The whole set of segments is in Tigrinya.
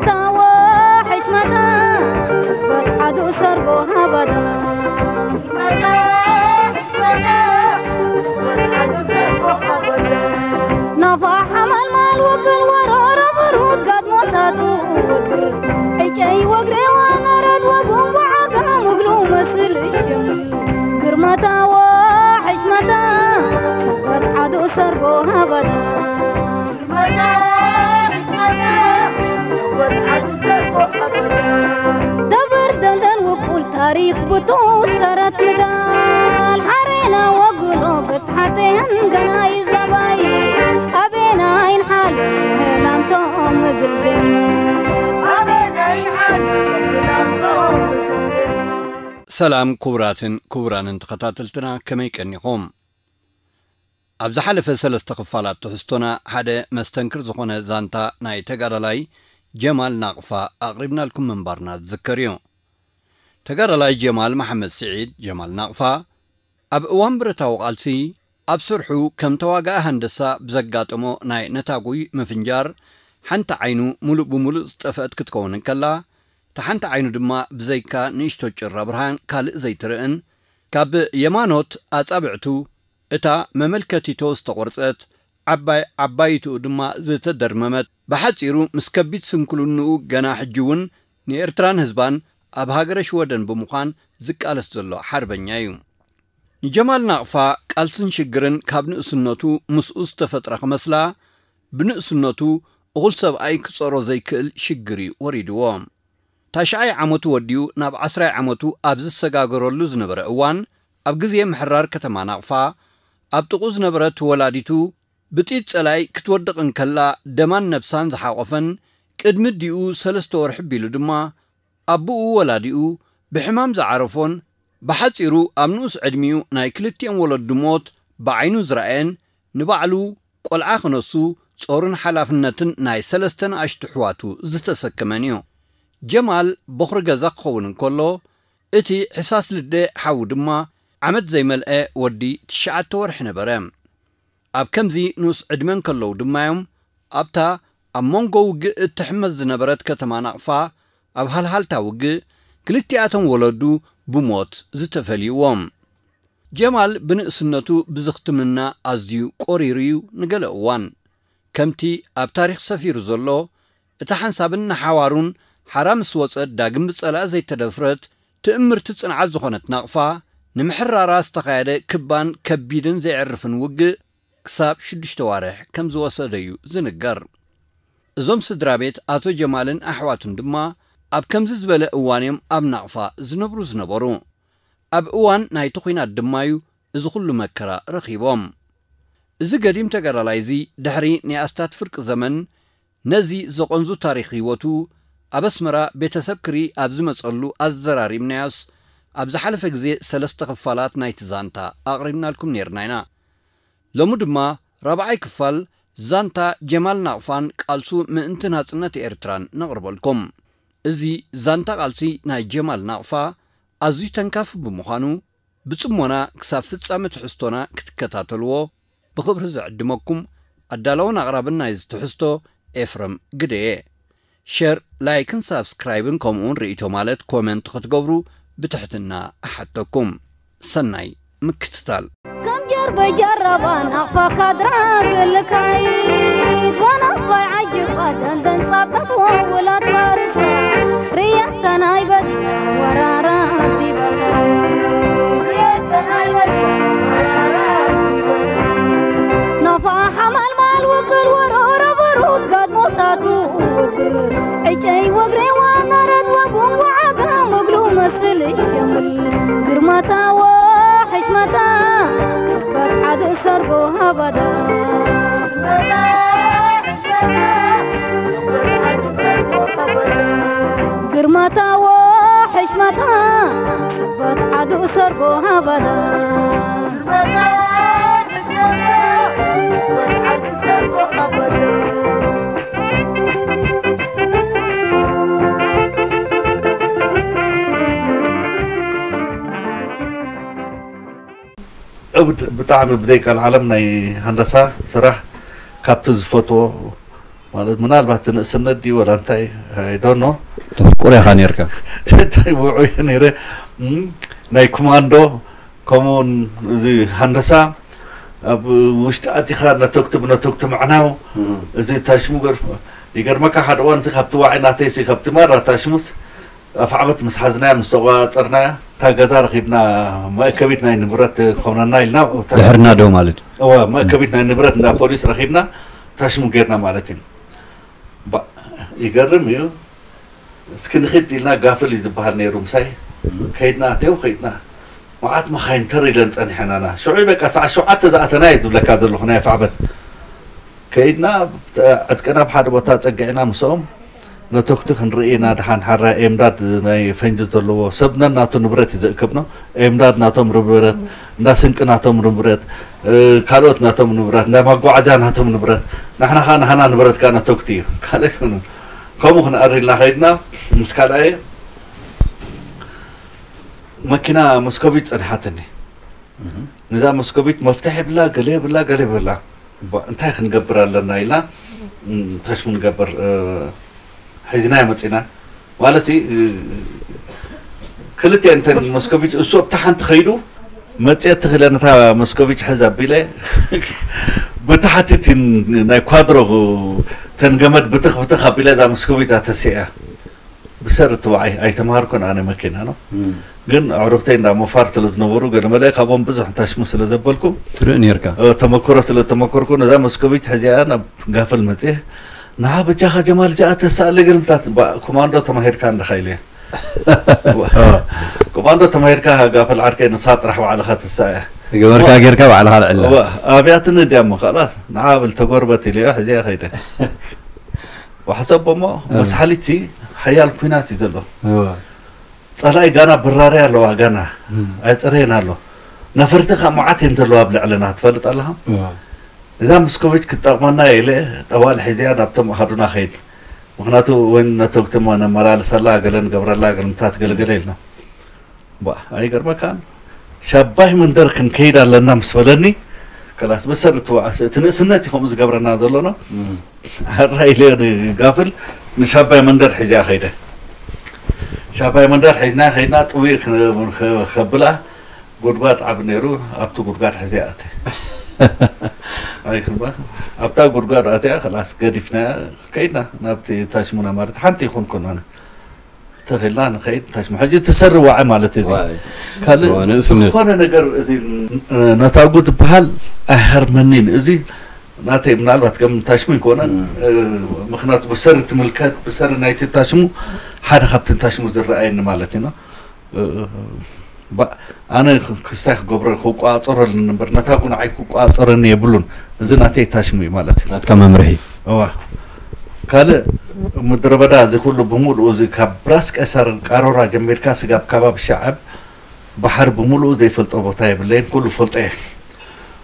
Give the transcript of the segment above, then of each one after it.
ታዋ ሕሽመታ ሰበት ዓዱ ሰርጎ ሃባዳ። ናፋ ሓማልማል ወግል ወረረ በሩት ጋድሞታቱ ወግር ዕጨይ ወግሬዋ ነረድ ወጉም ወዓጋ ምግሉ መስል እሽም ግርመታ ወሕሽመታ ሰበት ዓዱ ሰርጎ ሃባዳ። ደብር ደንደን ውቁል ታሪክ ብጡት ተረት ንዳል ሓሬና ወግሎ ብትሓቴን ገናይ ዘባይ ኣቤናይን ሓል ላምቶም ምግልዜን ኣቤናይን ሓል ላምቶም ምግልዜን። ሰላም ክቡራትን ክቡራንን ተኸታተልትና፣ ከመይ ቀኒኹም? ኣብ ዝሓለፈ ሰለስተ ክፋላት ትሕዝቶና ሓደ መስተንክር ዝኾነ ዛንታ ናይ ተጋዳላይ ጀማል ናቕፋ ኣቕሪብናልኩም ምንባርና ዝዝከር እዩ። ተጋዳላይ ጀማል መሓመድ ስዒድ ጀማል ናቕፋ ኣብ እዋን ብረታዊ ቃልሲ ኣብ ስርሑ ከም ተዋጋኢ ሃንደሳ ብዘጋጠሞ ናይ ነታጉይ ምፍንጃር ሓንቲ ዓይኑ ሙሉእ ብሙሉእ ዝጠፍአት ክትከውን እንከላ፣ እታ ሓንቲ ዓይኑ ድማ ብዘይካ ንእሽቶ ጭራ ብርሃን ካልእ ዘይትርእን፣ ካብ የማኖት ኣጻብዕቱ እታ መመልከቲቶ ዝተቖርጸት፣ ዓባይ ዓባይትኡ ድማ ዝተደርመመት፣ ብሓጺሩ ምስ ከቢድ ስንኩልንኡ ገና ሕጂ እውን ንኤርትራን ህዝባን ኣብ ሃገረ ሽወደን ብምዃን ዝቃለስ ዘሎ ሓርበኛ እዩ። ንጀማል ናቕፋ ቃልስን ሽግርን ካብ ንእስነቱ ምስኡ ዝተፈጥረ ክመስላ፣ ብንእስነቱ እኹል ሰብኣይ ክጸሮ ዘይክእል ሽግር እዩ ወሪድዎ። ታሽዓይ ዓመቱ ወዲኡ ናብ ዓስራይ ዓመቱ ኣብ ዝሰጋገረሉ ዝነበረ እዋን፣ ኣብ ግዜ ምሕራር ከተማ ናቕፋ፣ ኣብ ጥቕኡ ዝነበረት ወላዲቱ ብጥይት ጸላይ ክትወድቕ እንከላ ደማን ነብሳን ዝሓቖፈን፣ ቅድሚ ዲኡ ሰለስተ ወርሒ ቢሉ ድማ ኣቦኡ ወላዲኡ ብሕማም ዝዓረፎን፣ ብሓጺሩ ኣብ ንኡስ ዕድሚኡ ናይ ክልቲኦም ወለዱ ሞት ብዓይኑ ዝረኣየን፣ ንባዕሉ ቆልዓ ክነሱ ጾርን ሓላፍነትን ናይ ሰለስተ ንኣሽቱ ኣሕዋቱ ዝተሰከመን እዩ። ጀማል ቦኽሪ ገዛ ክኸውን እንከሎ፣ እቲ ሕሳስ ልደ ሓዉ ድማ ዓመት ዘይመልአ ወዲ ትሽዓተ ወርሒ ነበረ። ኣብ ከምዚ ንኡስ ዕድመ እንከለዉ ድማ እዮም ኣብታ ኣብ መንጎ ውግእ እትሕመስ ዝነበረት ከተማ ናቕፋ፣ ኣብ ሃልሃልታ ውግእ ክልቲኣቶም ወለዱ ብሞት ዝተፈልይዎም። ጀማል ብንእስነቱ ብዝኽትምና ኣዝዩ ቆሪሩ እዩ። ንገለ እዋን ከምቲ ኣብ ታሪኽ ሰፊሩ ዘሎ፣ እታ ሓንሳብን ንሓዋሩን ሓራ ምስ ወጸት ዳግም ብጸላእ ዘይተደፍረት ትእምርቲ ጽንዓት ዝኾነት ናቕፋ፣ ንምሕራራ ዝተኻየደ ክባን ከቢድን ዘየዕርፍን ውግእ ክሳብ ሽዱሽተ ዋርሕ ከም ዝወሰደ እዩ ዝንገር። እዞም ስድራ ቤት ኣቶ ጀማልን ኣሕዋቱን ድማ ኣብ ከምዚ ዝበለ እዋን እዮም ኣብ ናቕፋ ዝነብሩ ዝነበሩ። ኣብ እዋን ናይቲ ኲናት ድማ እዩ እዚ ኹሉ መከራ ረኺቦም። እዚ ገዲም ተጋዳላይ እዚ ድሕሪ ናይ ኣስታት ፍርቂ ዘመን ነዚ ዘቐንዙ ታሪኽ ህይወቱ ኣብ ኣስመራ ቤተሰብ ክርኢ ኣብ ዝመጸሉ ኣዘራሪብናዮስ፣ ኣብ ዝሓለፈ ግዜ ሰለስተ ክፋላት ናይቲ ዛንታ ኣቕሪብናልኩም ኔርና ኢና። ሎሚ ድማ ራብዓይ ክፋል ዛንታ ጀማል ናቕፋን ቃልሱ ምእንቲ ናጽነት ኤርትራን ነቕርበልኩም። እዚ ዛንታ ቃልሲ ናይ ጀማል ናቕፋ ኣዝዩ ተንካፊ ብምዃኑ፣ ብጽሞና ክሳብ ፍጻመ ትሕዝቶና ክትከታተልዎ ብኽብሪ ዝዕድመኩም ኣዳላውን ኣቕራብን ናይዚ ትሕዝቶ ኤፍረም ግደየ። ሸር፣ ላይክን ሳብስክራይብን ከምኡውን ርእይቶ ማለት ኮመንት ክትገብሩ ብትሕትና እሓተኩም። ሰናይ ምክትታል። ከም ጀርበ ጀረባ ናቕፋ ካድራ ግልካይት ወናቕፋይ ዓጅባ ደንደን ጻብታት ወውላት ፋርስ ርየተናይ በዲ ወራራ ዲበታ ናፋ ሓማልማል ውግል ወሮሮ በሩት ጋድሞታቱ ውግር ዕጨይ ወግሬ ዋናረት ወጉም ወዓጋ መግሉ መስል ሸምል ግርማታ ወሕሽመታ ሰበት ዓድ ሰርጎ ሃባዳ ግርማታ ወሕሽመታ ሰበት ዓድ ሰርጎ ሃባዳ ብጣዕሚ ብዘይ ቃል ዓለም ናይ ሃንደሳ ስራሕ ካብቲ ዝፈትዎ ማለት ምናልባት እቲ ንእስነት ድዩ ወላ እንታይ፣ I don't know። ተፍቁር ኢኻ ነርካ። እንታይ ውዑይ ነይረ። እም፣ ናይ ኮማንዶ ከምኡውን እዚ ሃንደሳ ኣብ ውሽጢ ኣቲኻ ነተግቲ ብነተግቲ ምዕናው፣ እዚ ታሽሙ ገር-፣ ይገርመካ። ሓደ እዋን እዚ ካብቲ ዋዒ ናተይ ሲ ካብቲ ማራ ታሽሙስ ኣፍዓበት ምስ ሓዝናያ ምስ ተቆጻጸርናያ እታ ገዛ ረኺብና፣ መእከቢት ናይ ንብረት ኮነና ኢልና። ድሕርና ዶ ማለት እዩ? እወ፣ መእከቢት ናይ ንብረት እንዳ ፖሊስ ረኺብና ታሽሙ ጌርና ማለት እዩ። ባ-፣ ይገርም እዩ። እስኪ ንኺድ ኢልና፣ ጋፍል እዩ ዝበሃል ነይሩ ምሳይ። ከይድና፣ ደው ከይድና፣ መዓት መኻይን ተር ኢለን ጸኒሐናና። ሽዑ በቃ ሰዓት ሸውዓተ ዝኣተና እዩ ዝብለካ ዘለኹ ናይ ኣፍዓበት። ከይድና፣ ዕጥቅና ኣብ ሓደ ቦታ ጸጊዕና ምስኦም ነተኩቲ ክንርኢ ኢና። ደሓን ሓራ ኤምዳድ ናይ ፈንጂ ዘለዎ ሰብ ነናቱ ንብረት እዩ ዘእክብ ነው። ኤምዳድ ናቶም ንብረት፣ እንዳ ስንቂ ናቶም ንብረት፣ እ፣ ካልኦት ናቶም ንብረት፣ እንዳ ማጓዓዝያ ናቶም ንብረት፣ ንሕና ኸኣ ናህና ንብረት ከኣ ነተኩቲ እዩ። ካልእ ከምኡ ክንኣሪ ኢልና ከይድና ምስ ካልኣየ መኪና መስኮቪት ጸኒሓትኒ። ነዛ መስኮቪት መፍትሕ የብላ፣ ገለ የብላ፣ ገለ የብላ። ባ-፣ እንታይ ክንገብር ኣለና ኢልና፣ እም፣ ታሽሙ ንገብር፣ እ፣ ሒዝናዮ መጺና። ማለት፣ እ፣ ክልተ እንተን መስኮቪት፣ እሱ ኣብታ ሓንቲ ከይዱ፣ መጽየት ትኽእለ ነታ መስኮቪት ሕዝ ኣቢለ፣ ብታሕቲ እቲ ናይ ኳድሮ ተን ገመድ ብትኽ ብትኽ ኣቢለ እዛ መስኮቪት ኣተሲኣ። ብሰር እቲ ወዓይ ኣይተምሃርኩን ኣነ መኪና ነው። ግን ኣዕሩኽተይ እንዳ ሞፋር ስለ ዝነበሩ፣ ገለ መለ ካብኦም ብዙሕ ታሽሙ ስለ ዘበልኩ፣ ትርኢ ነርካ። እ፣ ተመክሮ ስለ ተመኮርኩ፣ ነዛ መስኮቪት ሕዚኣ ናብ ጋፍል መጽየ። ንዓ በጃኻ ጀማል እዚኣ ተሳእለ ገልምታት፣ ባ-፣ ኮማንዶ ተማሂርካ እንድኻ ኢለ። ኮማንዶ ተማሂርካ ጋፍል ዓርከይ ንሳ ጥራሕ ባዕልኻ ትሳእያ። ገበርካ ጌርካ ባዕልኻ ልዕላ። እዋ፣ ኣብያትኒ እንዲያሞ፣ ኸላስ፣ ንዓ ብል ተጎርበት ኢለዮ፣ ሕዚኣ ኸይደ። ወሓሰቦ እሞ፣ መስሓሊት ሓያል ኩናት እዩ ዘሎ። እዋ። ጸላኢ ጋና ብራርያ ኣለዋ፣ ጋና ኣይጸረየን ኣሎ። ነፈርቲ ኸኣ መዓት እየን ዘለዋ ኣብ ልዕልና፣ ትፈልጥ ኣለኻ? እዋ። እዛ መስኮቪት ክትጠቕመና ኢለ ጠዋል ሒዝያ ናብቶም ኣሃዱና ኸይድ። ምኽንያቱ ወይን ነተጉቲ እሞ ነመላልሰላ፣ ገለ ንገብረላ፣ ገልምታት ገለገለ ኢልና። ባ፣ ኣይገርመካን? ሻባይ መንደር ክንከይድ ኣለና ምስ በለኒ፣ ከላስ በሰር እትወዓስ፣ እቲ ንእስነት እዩ ከምኡ ዝገብረና ዘሎ ነው። ሓራ ኢለ ንጋፍል ንሻባይ መንደር ሒዝያ ኸይደ። ሻባይ መንደር ሒዝና ኸይድና ጥዊእ ክነ-፣ ከ-፣ ከብላ ጉድጓድ ዓቢ ነይሩ፣ ኣብቲ ጉድጓድ ሒዝያ ኣትየ። ኣይክባ፣ ኣብታ ጉድጓድ ኣትያ፣ ከላስ ገዲፍናያ፣ ከይድና ናብቲ ታሽሙና ማለት ሓንቲ ይኹን ኮናና። ተኺልና ንኸይድ ታሽሙ። ሕጂ ትሰሪ ዋዒ ማለት እዚ። ዋዒ። ካልእ ዋዒ ንእስነት። ዝኾነ ነገር እዚ ነታጉ ዝበሃል ኣይሃርመኒን። እዚ ናተይ ምናልባት ከም ታሽሙ ይኮነን። እ፣ ምኽንያቱ ብሰሪ ትምልከት፣ ብሰሪ ናይቲ ታሽሙ ሓደ ካብቲ ታሽሙ ዝረኣየኒ ማለት እዩ። እ፣ ባ-፣ ኣነ ክስታይ ክገብሮ ክቋጸረሉ እምበር ነታጉ ንዓይ ክቋጸረኒ የብሉን። እዚ ናተይ ታሽሙ እዩ ማለት እዩ። ናትካ መምርሒ። እዋ። ካልእ ምድረ በዳ እዚ ኩሉ ብምሉኡ እዚ ካብ ራስ ቀሰር ቃሮራ ጀሚርካ ስጋብ ከባቢ ሸዓብ ባሕሪ ብምሉኡ ዘይፈልጦ ቦታ የብለይን፣ ኩሉ ፈልጦ እየ።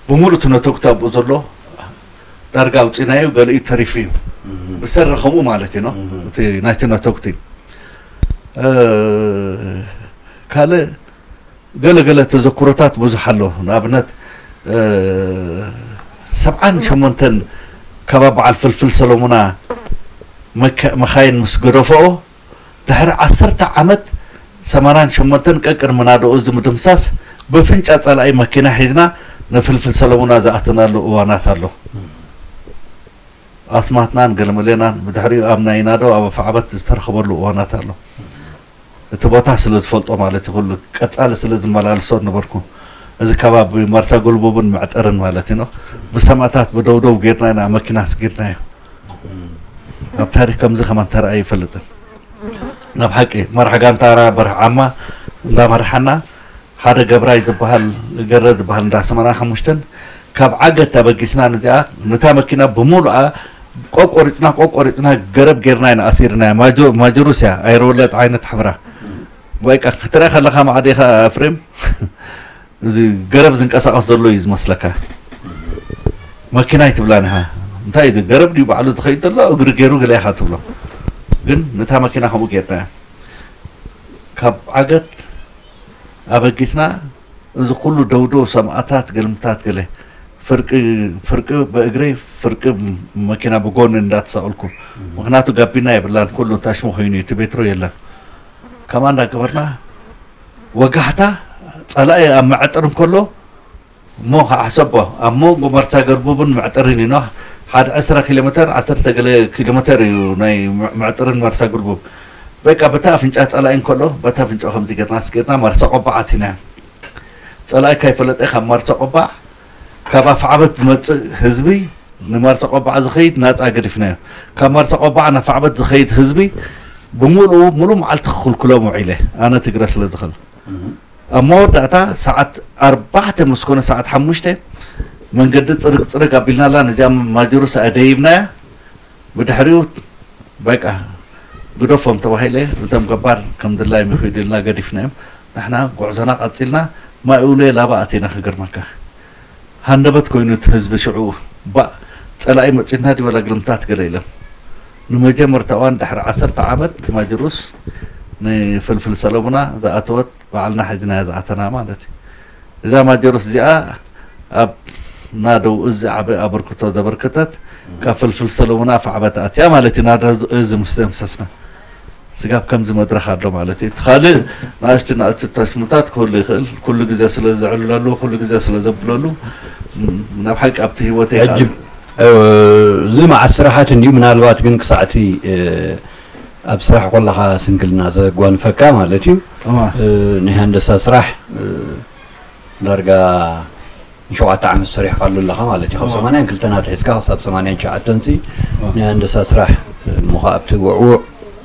ብምሉእ እቲ ነተጉቲ ኣብኡ ዘሎ ዳርጋ ኣውፂናዮ፣ ገሊኡ ተሪፉ እዩ። ብሰሪ ከምኡ ማለት እዩ፣ ኖ? እቲ ናይቲ ነተጉቲ። እ፣ ካልእ ገለ ገለ ተዘክሮታት ብዙሕ ኣሎ። ንኣብነት፣ እ፣ ሰብዓን ሸሞንተን ከባቢ በዓል ፍልፍል ሰሎሙና መካ-፣ መኻይን ምስ ገደፈኦ፣ ድሕሪ ዓሰርተ ዓመት ሰማንያን ሸሞንተን ቀቅድሚ ናደኡ እዚ ምድምሳስ፣ በፍንጫ ጸላኢ መኪና ሒዝና ንፍልፍል ሰሎሙና ዝኣተናሉ እዋናት ኣሎ። ኣስማትናን ገለመሌናን ብድሕሪኡ ኣብ ናይ ናደው ኣብ ኣፍዓበት ዝተረኸበሉ እዋናት ኣሎ። እቲ ቦታ ስለ ዝፈልጦ ማለት እዩ፣ ኩሉ ቀጻሊ ስለ ዝመላልሶ ነበርኩ። እዚ ከባቢ ማርሳ ጎልቦብን መዕጠርን ማለት እዩ፣ ብሰማእታት ብደውደው ጌርና ኢና መኪና ኣስጊርናዮ። ኣብ ታሪክ ከምዚ ከማን ተራእዩ ይፈልጥን። ናብ ሓቂ መራሕ ጋንታራ በርህ ዓማ እንዳመርሓና፣ ሓደ ገብራይ ዝበሃል፣ ገረ ዝበሃል እንዳ ሰማንያ ሓሙሽተን ካብ ዓገት ኣበጊስና፣ ነዚኣ ነታ መኪና ብምሉኣ ቆቆሪጽና፣ ቆቆሪጽና ገረብ ጌርና ኢና ኣሲርናያ። ማጆ-፣ ማጅሩስ እያ፣ ኣይረወለጥ ዓይነት ሕብራ። በቃ ክትሪኣ ከለኻ ማዕዴኻ፣ ኤፍሬም፣ እዚ ገረብ ዝንቀሳቐስ ዘሎ እዩ ዝመስለካ። መኪና ኣይትብላን ኢኻ። እንታይ እዩ፣ ገረብ ድዩ ባዕሉ ዝኸይድ ዘሎ? እግሪ ገይሩ ገለ ኢኻ ትብሎ። ግን ነታ መኪና ከምኡ ጌርናያ። ካብ ዓገት ኣበጊስና፣ እዚ ኩሉ ደውደው፣ ሰማእታት፣ ገልምታት፣ ገለ ፍርቂ ፍርቂ ብእግረይ፣ ፍርቂ መኪና ብጎኒ እንዳተሳቕልኩ። ምኽንያቱ ጋቢና የብላን፣ ኩሉ ታሽሙ ኮይኑ እዩ፣ እቲ ቤትሮ የለን። ከምኣ እንዳገበርና ወጋሕታ ጸላኢ ኣብ መዕጥር እንከሎ እሞ ከዓ ሕሰቦ፣ ኣብ መንጎ መርሳ ገርቡብን መዕጥርን እዩ፣ ሓደ ዕስራ ኪሎ ሜተር፣ ዓሰርተ ገለ ኪሎ ሜተር እዩ ናይ መዕጥርን መርሳ ግርቡብ። በቃ በታ ኣፍንጫ ጸላኢ እንከሎ በታ ኣፍንጫ ከምዚ ጌርና ስጌርና መርሳ ቆባዕ ኣቲና። ጸላኢ ካይፈለጠ ካብ መርሳ ቆባዕ፣ ካብ ኣፍዓበት ዝመጽእ ህዝቢ ንመርሳ ቆባዕ ዝኸይድ ናጻ ገዲፍናዮ። ካብ መርሳ ቆባዕ ናብ ኣፍዓበት ዝኸይድ ህዝቢ ብምሉኡ፣ ሙሉእ መዓልቲ ክኽልክሎም ውዒለ፣ ኣነ ትግረ ስለ ዝኽእል። ኣብ መወዳእታ ሰዓት ኣርባዕተ ምስ ኮነ፣ ሰዓት ሓሙሽተ መንገዲ ጽርግ ጽርግ ኣቢልናላ፣ ነዚኣ ማጅሩስ ኣደይብናያ። ብድሕሪኡ በቃ ግደፎም ተባሂለ፣ እቶም ገባር ከም ድላዮም ይኽይዱ ኢልና ገዲፍናዮም። ንሕና ጉዕዞና ቀጺልና፣ ማይ ውሌ ላባ ኣቲና። ክገርመካ ሃንደበት ኮይኑ እቲ ህዝቢ ሽዑ፣ ባእ ጸላኢ መጺኡና ድዩ ወላ ግልምታት ገለ ኢሎም። ንመጀመርታ እዋን ድሕሪ ዓሰርተ ዓመት ማጅሩስ ንፍልፍል ሰለሙና ዝኣተወት ባዕልና ሒዝናያ ዝኣተና ማለት እዩ። እዛ ማጀሩስ እዚኣ ኣብ ናደው እዚ ዓቢ ኣበርክቶ ዘበርከተት፣ ካብ ፍልፍል ሰለሙና ኣፍዓበት ኣትያ ማለት እዩ። ናደ እዚ ምስ ደምሰስና፣ ስጋብ ከምዚ መድረኽ ኣሎ ማለት እዩ። እቲ ካልእ ንኣሽቱ ንኣሽቱ ታሽሙታት ክህሉ ይኽእል። ኩሉ ግዜ ስለ ዘዕልለሉ፣ ኩሉ ግዜ ስለ ዘብለሉ፣ ም-፣ ናብ ሓቂ ኣብቲ ህይወተይ ከዓ ሕጂ፣ እ፣ እዚ መዓት ስራሓት እንድዩ። ምናልባት ግን ክሳዕቲ፣ እ፣ ኣብ ስራሕ ኮለኻ ስንክልና ዘጓንፈካ ማለት እዩ። እዋ። እ፣ ናይ ሃንደሳ ስራሕ፣ እ፣ ዳርጋ ንሸውዓተ ዓመት ሰሪሕካሉ ኣለኻ ማለት እዩ። ካብ እዋ። ሰማንያን ክልተን ኣትሒዝካ ክሳብ ሰማንያን ትሽዓተን ሲ እዋ። ናይ ሃንደሳ ስራሕ፣ እ፣ እሞ ኸዓ ኣብቲ ውዕዉዕ፣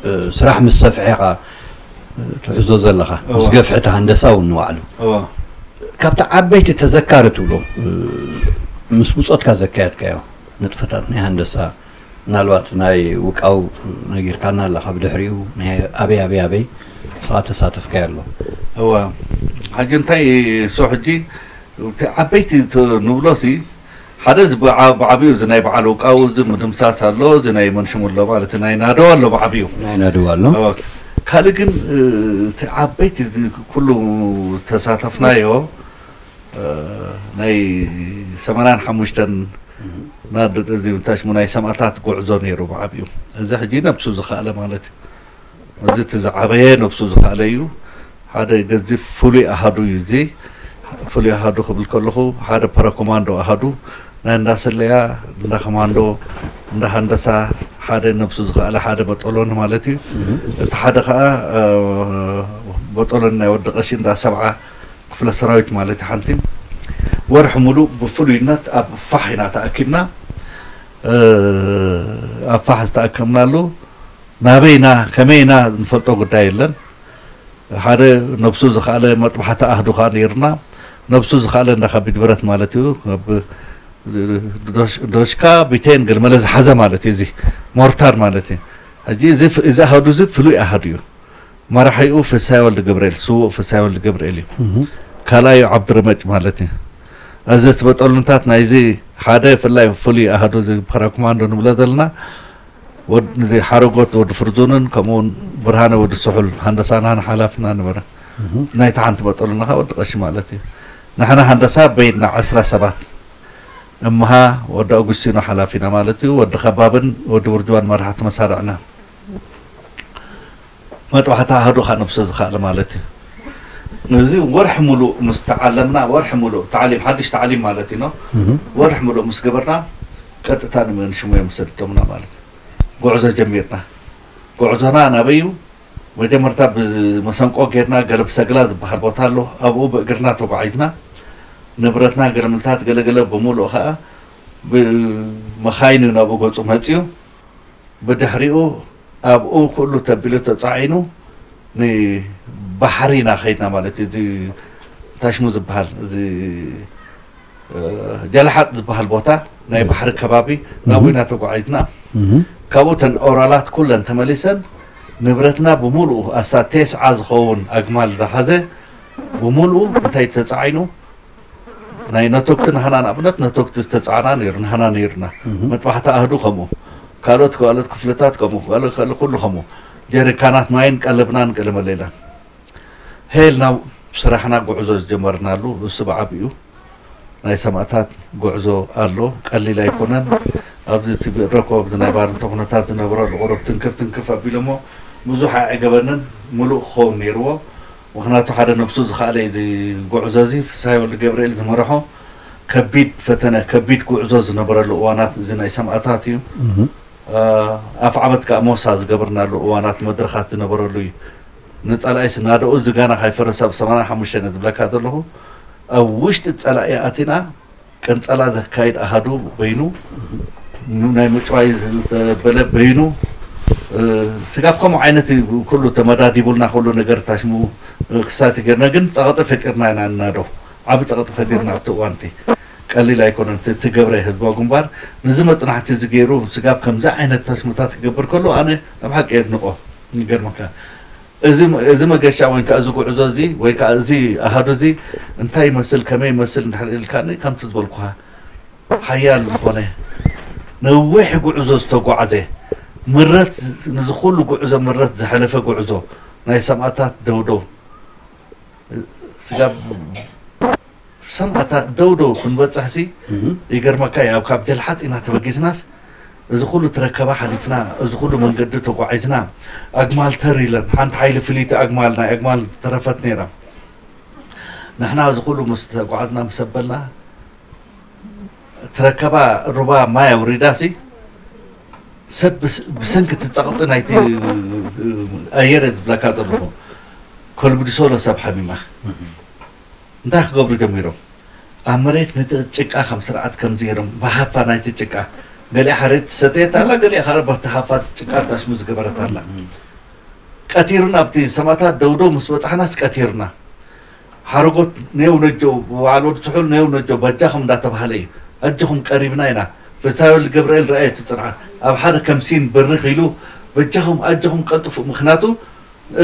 እ፣ ስራሕ ምስ ሰፍሐ ኢኻ፣ እ፣ ትሕዞ ዘለኻ። ምስ እዋ። ገፍሒ እቲ ሃንደሳ እውን ንባዕሉ። እዋ። ካብቲ ዓበይቲ ተዘካሪ ትብሎ፣ እ፣ ምስ ብጾትካ ዘካየድካዮ ንጥፈታት ናይ ሃንደሳ፣ ምናልባት ናይ ውቃው ነጊርካና ኣለኻ፣ ብድሕሪኡ ናይ ኣበይ ኣበይ ኣበይ ንስኻ ተሳተፍካዮ ኣሎ? እዋ፣ ሕጂ እንታይ እሱ ሕጂ እቲ ዓበይቲ ት-፣ ንብሎ ሲ፣ ሓደ እዚ ብዓ-፣ ብዓብዩ እዚ ናይ በዓል ውቃው እዚ ምድምሳስ ኣሎ፣ እዚ ናይ መንሽሙ ኣሎ ማለት ናይ ናደው ኣሎ ብዓብዩ። ናይ ናደው ኣሎ። እዋ፣ ካልእ ግን፣ እ፣ እቲ ዓበይቲ እዚ ኩሉ ተሳተፍናዮ፣ እ፣ ናይ ሰማንያን ሓሙሽተን ናድ-፣ እዚ ታሽሙ ናይ ሰማእታት ጉዕዞ ነይሩ ብዓብዩ። እዚ ሕጂ ነብሱ ዝኸኣለ ማለት እዩ። እዚ እቲ ዝዓበየ ነብሱ ዝኸኣለ እዩ። ሓደ ገዚፍ ፍሉይ ኣሃዱ እዩ እዚ። ፍሉይ ኣሃዱ ክብል ከለኹ ሓደ ፓራኮማንዶ ኣሃዱ ናይ እንዳ ስለያ፣ እንዳ ኮማንዶ፣ እንዳ ሃንደሳ ሓደ ነብሱ ዝኸኣለ ሓደ በጦሎኒ ማለት እዩ። እቲ ሓደ ኸዓ፣ እ፣ በጦሎኒ ናይ ወዲ ቀሺ እንዳ ሰብዓ ክፍለ ሰራዊት ማለት እዩ። ሓንቲ ወርሒ ሙሉእ ብፍሉይነት ኣብ ፋሕ ኢና ተኣኪብና። እ፣ ኣብ ፋሕ ዝተኣከብናሉ ናበይ ኢና ከመይ ኢና እንፈልጦ ጉዳይ የለን። ሓደ ነብሱ ዝኸኣለ መጥባሕቲ ኣህዱ ኸዓ ነይሩና። ነብሱ ዝኸኣለ እንዳ ከቢድ ብረት ማለት እዩ። ካብ ዶሽ-፣ ዶሽካ፣ ቢቴን፣ ገለመለ ዝሓዘ ማለት እዩ። እዚ ሞርታር ማለት እዩ። ሕጂ እዚ ፍ-፣ እዚ ኣሃዱ እዚ ፍሉይ ኣሃዱ እዩ። መራሒኡ ፍሳይ ወልደ ገብርኤል፣ ስዉእ ፍሳይ ወልደ ገብርኤል እዩ። እህ። ካልኣዩ ዓብድረመጭ ማለት እዩ። እዚ ትበጠሉንታት ናይዚ ሓደ ፍላይ ፍሉይ ኣሃዱ እዚ ፓራኮማንዶ ንብሎ ዘለና፣ ወድ-፣ እዚ ሓረጎት ወዲ ፍርዙንን ከምኡ እውን ብርሃነ ወዲ ስሑል ሃንደሳና ሓላፊና ነበረ። እህ። ናይቲ ሓንቲ በጠሉና ኸዓ ወዲ ቀሺ ማለት እዩ። ንሕና ሃንደሳ በይንና ዕስራ ሰባት፣ እምሃ ወዲ ኣጉስቲኖ ሓላፊና ማለት እዩ። ወዲ ከባብን ወዲ ብርጅዋን መራሕቲ መሳርዕና። መጥባሕቲ ኣሃዱ ኸዓ ነብሱ ዝኸኣለ ማለት እዩ። እዚ ወርሒ ሙሉእ ምስ ተዓለምና፣ ወርሒ ሙሉእ ታዕሊም፣ ሓድሽ ታዕሊም ማለት እዩ፣ ኖ? እህ። ወርሒ ሙሉእ ምስ ገበርና፣ ቀጥታ ንመንሽሙ እዮም ሰዲዶምና ማለት እዩ። ጉዕዞ ጀሚርና። ጉዕዞና ናበይ እዩ? መጀመርታ ብመሰንቆ ጌርና ገለብ ሰግላ ዝበሃል ቦታ ኣሎ። ኣብኡ ብእግርና ተጓዒዝና። ንብረትና፣ ገለምልታት፣ ገለገለ ብምሉእ ኸዓ ብመኻይን እዩ ናብኡ ገጹ መጺኡ። ብድሕሪኡ ኣብኡ ኩሉ ተቢሉ ተጻዒኑ ንባሕሪ ኢና ኸይድና ማለት እዩ። እዚ ታሽሙ ዝበሃል፣ እዚ፣ እ፣ ጀላሓጥ ዝበሃል ቦታ ናይ እህ። ባሕሪ ከባቢ፣ ናብኡ እህ። ኢና ተጓዒዝና። እህ። ካብኡ እተን ኦራላት ኩለን ተመሊሰን፣ ንብረትና ብምሉኡ ኣስታት ቴስዓ ዝኸውን ኣግማል ዝሓዘ ብምሉኡ እንታይ ተጻዒኑ፣ ናይ ነቶክቲ ናህና ንኣብነት ነቶክቲ ዝተጻዕና ነይሩ፣ ናህና ነይሩና። እህ። መጥባሕቲ ኣህዱ ከምኡ፣ ካልኦት፣ ካልኦት ክፍልታት ከምኡ፣ ካልኦት፣ ካልኦት ኩሉ ከምኡ። ጀሪካናት ማይን ቀለብናን ገለመለ ኢልና ሄልና ስራሕና ጉዕዞ ዝጀመርናሉ እሱ ብዓቢኡ። ናይ ሰማእታት ጉዕዞ ኣሎ፣ ቀሊል ኣይኮነን። ኣብዚ እቲ ረኮ ኣብዚ ናይ ባርንቶ ኩነታት ዝነበረሉ ቁሩብ ትንክፍ ትንክፍ ኣቢሎሞ ብዙሕ ኣዕገበንን፣ ምሉእ ክኸውን ነይርዎ። ምኽንያቱ ሓደ ነብሱ ዝኸኣለ እዩ እዚ ጉዕዞ እዚ፣ ፍስሃየ ወልደ ገብርኤል ዝመርሖ ከቢድ ፈተነ፣ ከቢድ ጉዕዞ ዝነበረሉ እዋናት እዚ ናይ ሰማእታት እዩ። ኣፍዓበት ከዓ ሞሳ ዝገበርናሉ እዋናት መድረኻት ዝነበረሉ እዩ። ንፀላኢ ስናደኡ እዚ ጋና ካይፈረሰ ኣብ ሰማንያ ሓሙሽተ ዝብለካ ዘለኹ ኣብ ውሽጢ ፀላኢ ኣቲና ቀንፀላ ዘካይድ ኣሃዱ በይኑ፣ ናይ ምጭዋይ ዝተበለ በይኑ፣ ስጋብ ከምኡ ዓይነት ኩሉ ተመዳዲቡልና ኩሉ ነገር ታሽሙ ክሳቲ ገርና ግን ፀቕጢ ፈጢርና ኢና እናዶ ዓብ ፀቕጢ ፈጢርና ኣብቲ እዋንቲ ቀሊል ኣይኮነን። እቲ ትገብረ ህዝባዊ ግንባር ንዚ መፅናሕቲ እዚ ገይሩ ስጋብ ከምዚ ዓይነት ታሽሙታት ክገብር ከሎ ኣነ ኣብ ሓቂ የድንቆ። ይገርመካ እዚ መገሻ ወይ ከዓ እዚ ጉዕዞ እዚ ወይ ከዓ እዚ ኣሃዱ እዚ እንታይ ይመስል ከመይ ይመስል እንድሕር ኢልካኒ ከምቲ ዝበልኩኻ ሓያል ዝኾነ ነዊሕ ጉዕዞ ዝተጓዓዘ ምረት ንዚ ኩሉ ጉዕዞ ምረት ዝሓለፈ ጉዕዞ ናይ ሰማእታት ደውደው ስጋብ ሰማእታት ደውደው ክንበፅሕሲ ይገርመካ እዩ። ኣብ ካብ ጀልሓጥ ኢና ተበጊስናስ እዚ ኩሉ ትረከባ ሓሊፍና እዚ ኩሉ መንገዲ ተጓዒዝና ኣግማል ተር ኢለን ሓንቲ ሓይሊ ፍልይቲ ኣግማል ናይ ኣግማል ተረፈት ነይራ። ንሕና እዚ ኩሉ ምስ ተጓዓዝና ምስ ኣበልና ትረከባ ሩባ ማይ ኣውሪዳሲ ሰብ ብሰንኪ እቲ ፀቕጢ ናይቲ ኣየር ዝብለካ ዘለኹ ከልብድሶሎ ሰብ ሓሚማ እንታይ ክገብሩ ጀሚሮም ኣብ መሬት ነቲ ጭቃ ከም ስርዓት ከም ዝገይሮም ብሃፋ ናይቲ ጭቃ ገሊኣ ሓሬት ትሰተየት ኣላ ገሊኣ ከዓ በቲ ሃፋ ጭቃ ታሽሙ ዝገበረት ኣላ ቀቲሩና ኣብቲ ሰማእታት ደውደው ምስ በፃሕናስ ቀቲሩና ሓረጎት ኔው ነጆ በዓል ወዲ ስሑል ኔው ነጆ በጃኹም እንዳተባሃለ እዩ ኣጆኹም ቀሪብና ኢና ፍሳወል ገብርኤል ረኣየ እቲ ፅንዓት ኣብ ሓደ ከምሲን በርኽ ኢሉ በጃኹም ኣጆኹም ቀልጥፉ ምክንያቱ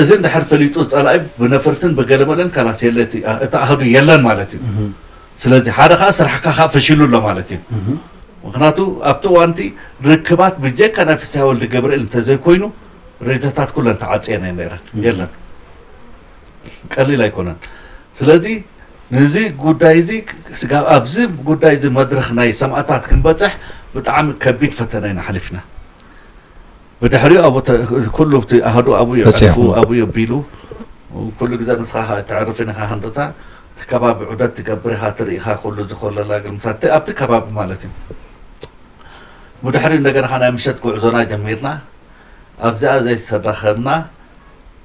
እዚ እንድሕር ፈሊጡ ፀላኢ ብነፈርትን ብገለመለን ካላስ የለ እቲ ኣህዱ የለን ማለት እዩ ስለዚ ሓደ ከዓ ስራሕካ ከዓ ፈሽሉ ኣሎ ማለት እዩ ምክንያቱ ኣብቲ እዋንቲ ርክባት ብጀካ ናይ ፍስሃ ወልዲ ገብርኤል እንተዘይኮይኑ ሬድዮታት ኩለን ተዓፅየን እየን ነይረን የለን ቀሊል ኣይኮነን ስለዚ ንዚ ጉዳይ እዚ ስጋብ ኣብዚ ጉዳይ እዚ መድረኽ ናይ ሰማእታት ክንበፅሕ ብጣዕሚ ከቢድ ፈተነ ኢና ሓሊፍና ብድሕሪኡ ኣብ ኩሉ ኣብቲ ኣህዱ ኣብኡ የዕርፉ ኣብኡ የቢሉ ኩሉ ግዜ ንስኻ ተዕርፍ ኢኻ ክንድታ እቲ ከባቢ ዑደት ትገብር ኢኻ ትርኢ ኢኻ ኩሉ ዝኾለላ ግልምታት ኣብቲ ከባቢ ማለት እዩ ብድሕሪኡ እንደገና ናይ ምሸት ጉዕዞና ጀሚርና ኣብዚኣ ዘይተራኸብና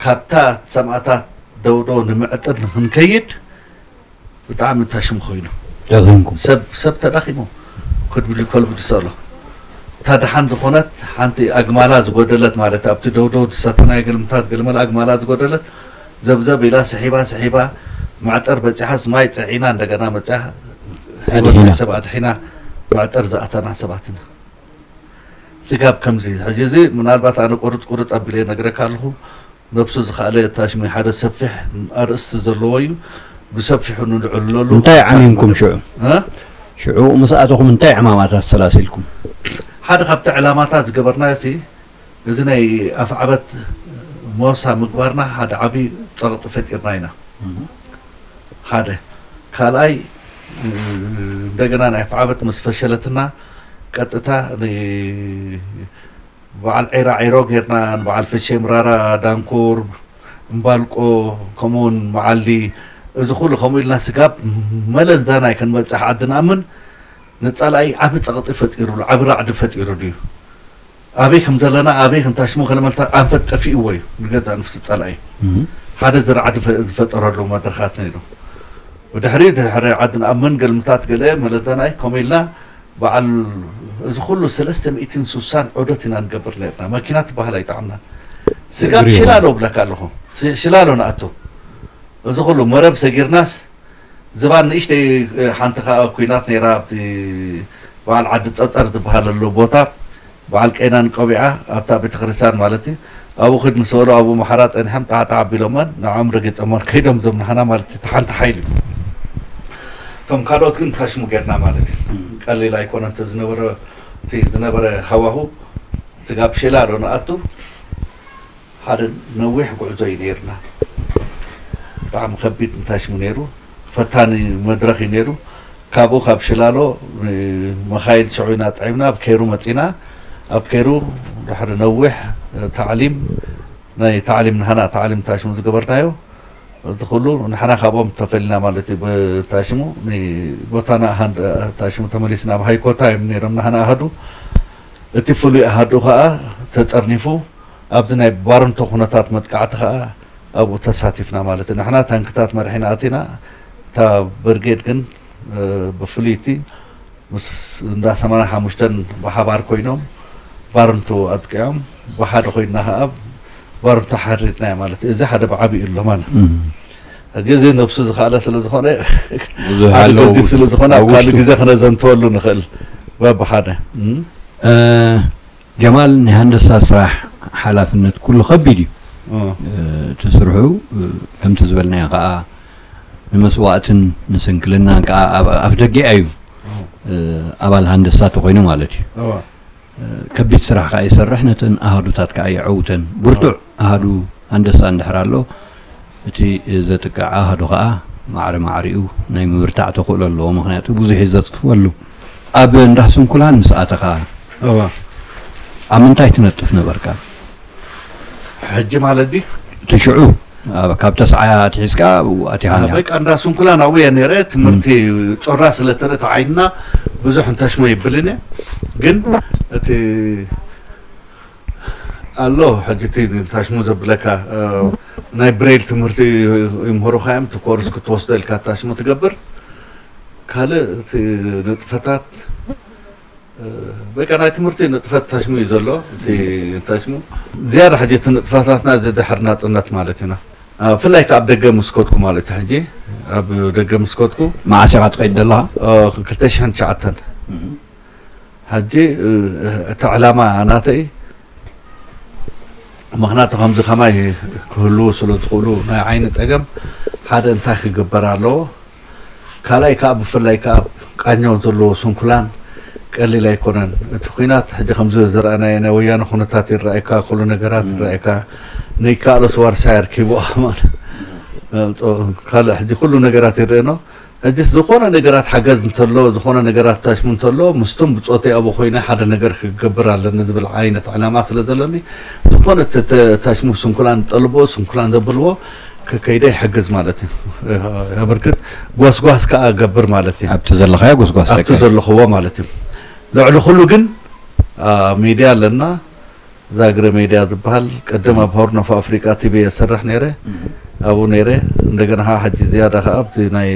ካብታ ሰማእታት ደውዶ ንምዕጥር ንክንከይድ ብጣዕሚ ታሽሙ ኮይኑ ደኺምኩም ሰብ ሰብ ተዳኺሙ ክድብሊ ከልቡ ዝሰእሎ እታ ደሓን ዝኾነት ሓንቲ ኣግማላ ዝጎደለት ማለት ኣብቲ ደውደው ዝሰተናይ ገልምታት ገልመል ኣግማላ ዝጎደለት ዘብዘብ ኢላ ስሒባ ስሒባ መዕጠር በፂሓስ ማይ ፀዒና እንደገና መፅያ ኣድሒና። ሰብ ኣድሒና መዕጠር ዝኣተና ሰባት ኢና ስጋብ ከምዚ ሕጂ እዚ ምናልባት ኣነ ቁርፅ ቁርፅ ኣቢለ ነግረካ ኣለኹ ነብሱ ዝኸኣለ ታሽሚ ሓደ ሰፊሕ ኣርእስቲ ዘለዎ እዩ ብሰፊሑ ንልዕለሉ እንታይ ዓሚምኩም ሽዑ እ? ሽዑ ምስ ኣተኹም እንታይ ዕማማት ኣሰላሲልኩም ሓደ ካብቲ ዕላማታት ዝገበርናዮ እቲ እዚ ናይ ኣፍዓበት ሞሳ ምግባርና ሓደ ዓብዪ ፀቕጢ ፈጢርና ኢና ሓደ ካልኣይ እንደገና ናይ ኣፍዓበት ምስ ፈሸለትና ቀጥታ በዓል ዒራ ዒሮ ጌርና ንበዓል ፈሼ ምራራ ዳንኩር እምባልቆ ከምኡውን መዓልዲ እዚ ኩሉ ከምኡ ኢልና ስጋብ መለንዛናይ ክንበፅሕ ዓዲ ንኣምን ንፀላኢ ዓቢ ፀቕጢ ፈጢሩሉ ዓቢ ራዕዲ ፈጢሩሉ እዩ ኣበይ ከም ዘለና ኣበይ ክንታሽሙ ከለመልታ ኣንፈት ጠፊእዎ እዩ ንገዛ ንፍሲ ፀላኢ ሓደ ዝራዕዲ ዝፈጠረሉ መድረኻት ነይሩ ብድሕሪ ድሕሪ ዓዲ ንኣምን ገልምታት ገለ መለዛናይ ከምኡ ኢልና በዓል እዚ ኩሉ ሰለስተ ሚእትን ሱሳን ዑደት ኢና ንገብር ነርና። መኪና ትበሃል ኣይጠዓምናን። ስጋብ እግሪ ሽላሎ እብለካ ኣለኹ። ሽ- ሽላሎ ንኣቱ። እዚ ኩሉ መረብ ሰጊርናስ ዝባን ንእሽተይ ሓንቲ ከዓ ኩናት ነይራ ኣብቲ በዓል ዓዲ ፀፀር ዝበሃለሉ ቦታ በዓል ቀይናን ቆቢዓ ኣብታ ቤተክርስትያን ማለት እዩ ኣብኡ ክድ ምስ በሉ ኣብኡ ማሕራ ፀኒሖም ጣዕጣዕ ኣቢሎመን ንዖም ረጊፆመን ከይዶም ዞም ናህና ማለት እዩ ሓንቲ ሓይሊ እቶም ካልኦት ግን ታሽሙ ጌርና ማለት እዩ ቀሊል ኣይኮነ እቲ ዝነበረ እቲ ዝነበረ ሃዋሁ ስጋብ ሽላሎ ንኣቱ ሓደ ነዊሕ ጉዕዞ እዩ ነይርና ብጣዕሚ ከቢድ ንታሽሙ ነይሩ ፈታኒ መድረኽ እዩ ነይሩ ካብኡ ካብ ሽላሎ መኻይድ ሽዑ ኢና ጥዒምና ኣብ ከይሩ መፂና። ኣብ ከይሩ ድሕሪ ነዊሕ ታዕሊም ናይ ታዕሊም ናህና ታዕሊም ታሽሙ ዝገበርናዮ እቲ ኩሉ ንሕና ካብኦም ተፈሊና ማለት እዩ። ብታሽሙ ቦታና ታሽሙ ተመሊስና ኣብ ሃይኮታ እዮም ነይሮም ናህና ኣሃዱ። እቲ ፍሉይ ኣሃዱ ከዓ ተጠርኒፉ ኣብዚ ናይ ባርንቶ ኩነታት መጥቃዕቲ ከዓ ኣብኡ ተሳቲፍና ማለት እዩ። ንሕና ታንክታት መርሒና ኣቲና እታ ብርጌድ ግን ብፍሉይቲ ምስ እንዳ ሰማንያ ሓሙሽተን ብሓባር ኮይኖም ባርንቱ ኣጥቂዖም ብሓደ ኮይንና ከዓ ባርንቱ ሓሪድናዮ ማለት እዩ። እዚ ሓደ ብዓብዩ ኣሎ ማለት እዩ። ሕጂ እዚ ነብሱ ዝኸኣለ ስለ ዝኾነ ብዙሕ ሓደ ኣለዉ። ገዚፍ ስለ ዝኾነ ኣብ ኣብ ካልእ ውሽጡ። ግዜ ክነዘንተወሉ ንኽእል። በብሓደ እም። እ፣ ጀማል፣ ናይ ሃንደሳ ስራሕ ሓላፍነት ኩሉ ከቢድ እዩ። እ። እ፣ እቲ ስርሑ፣ እ፣ ከምቲ ዝበልናዮ ከዓ ንመስዋእትን ንስንክልናን ከዓ ኣብ ኣፍ ደጊኣ እዩ። እ፣ ኣባል ሃንደሳ ተኮይኑ ማለት እዩ። እዋ። እ፣ ከቢድ ስራሕ ከዓ ይሰርሕ፣ ነተን ኣሃዱታት ከዓ የዐውተን። ብርቱዕ ኣሃዱ ሃንደሳ እንድሕር ኣሎ፣ እቲ ዘጥቅዕ ኣሃዱ ከዓ ማዕረ ማዕሪኡ ናይ ምብርታዕ ተኽእሎ ኣለዎ። ምኽንያቱ ብዙሕ እዩ ዘጽፍወሉ። ኣብ እንዳ ስንኩላን ምስ ኣተኻ እዋ። ኣብ ምንታይ ትነጥፍ ነበርካ? ሕጂ ማለት ድዩ? እቲ ሽዑ ኣብ፣ ካብ ተስዓ ኣትሒዝካ ኣብኡ ኣቲኻ እንዲኻ? በቃ እንዳ ስንኩላን ኣብኡ እየ ነይረ። ትምህርቲ ጮራ ስለ ትርኢ እቲ ዓይንና ብዙሕ እንተሽሞ ይብልን እየ። ግን እቲ ኣሎ ሕጂ እቲ ታሽሙ ዘብለካ፣ እ፣ ናይ ብሬል ትምህርቲ ይምህሩኻ እዮም። እቲ ኮርስ ክትወስዶ ኢልካ ታሽሙ ትገብር። ካልእ እቲ ንጥፈታት፣ እ፣ በቃ ናይ ትምህርቲ ንጥፈት ታሽሙ እዩ ዘሎ። እቲ ታሽሙ ዝያዳ ሕጂ እቲ ንጥፈታትና እዚ ድሕሪ ናጽነት ማለት ኢና። እ፣ ብፍላይ ከኣ ኣብ ደገ ምስ ከድኩ ማለት እዩ። ሕጂ ኣብ ደገ ምስ ከድኩ መዓስ ኢኻ ትኸይድ ዘለኻ? እ፣ ክልተ ሽሕን ትሽዓተን። እም። ሕጂ፣ እ፣ እቲ ዕላማ ናተይ፣ ምኽንያቱ ከምዚ ከማይ ክህልዉ ስለ ዝኽእሉ ናይ ዓይኒ ጸገም፣ ሓደ እንታይ ክግበር ኣለዎ? ካልኣይ ከኣ፣ ብፍላይ ከኣ ኣብ ቃኘው ዘለዎ ስንኩላን ቀሊል ኣይኮነን። እቲ ኲናት ሕጂ ከምዚ ዝረኣናዮ ናይ ወያነ ኩነታት ይረኣየካ፣ ኩሉ ነገራት እም። ይረኣየካ። ንይከኣሎስ ዋርሳይ ኣርኪብዋ ማለት። እ፣ ጾ-፣ ካልእ ሕጂ ኩሉ ነገራት ይረኣየኖ። ሕጂ ዝኾነ ነገራት ሓገዝ እንተሎ፣ ዝኾነ ነገራት ታሽሙ እንተሎ፣ ምስቶም ብጾተይ ኣብኡ ኮይነ ሓደ ነገር ክገብር ኣለኒ ዝብል ዓይነት ዕላማ ስለ ዘለኒ፣ ዝኾነ ተ-፣ ተ-፣ ታሽሙ ስንኩላን ዝጠልብዎ፣ ስንኩላን ዘብልዎ ከ-፣ ከይደ ይሕግዝ ማለት እዩ። የበርክት፣ ጎስጓስ ከኣ ገብር ማለት እዩ። ኣብቲ ዘለኻዮ ጎስጓስ ኣብቲ ከካይድ። ዘለኽዎ ማለት እዩ። ልዕሊ ኩሉ ግን፣ አ፣ ሚድያ ኣለና። ዛግረ ሜድያ ዝበሃል፣ ቅድም ኣብ ሆርን ኦፍ ኣፍሪቃ ቲቪ እየ ዝሰርሕ ነይረ። እም። ኣብኡ ነይረ። እንደገና ከዓ ሕጂ ዝያዳ ከዓ ኣብዚ ናይ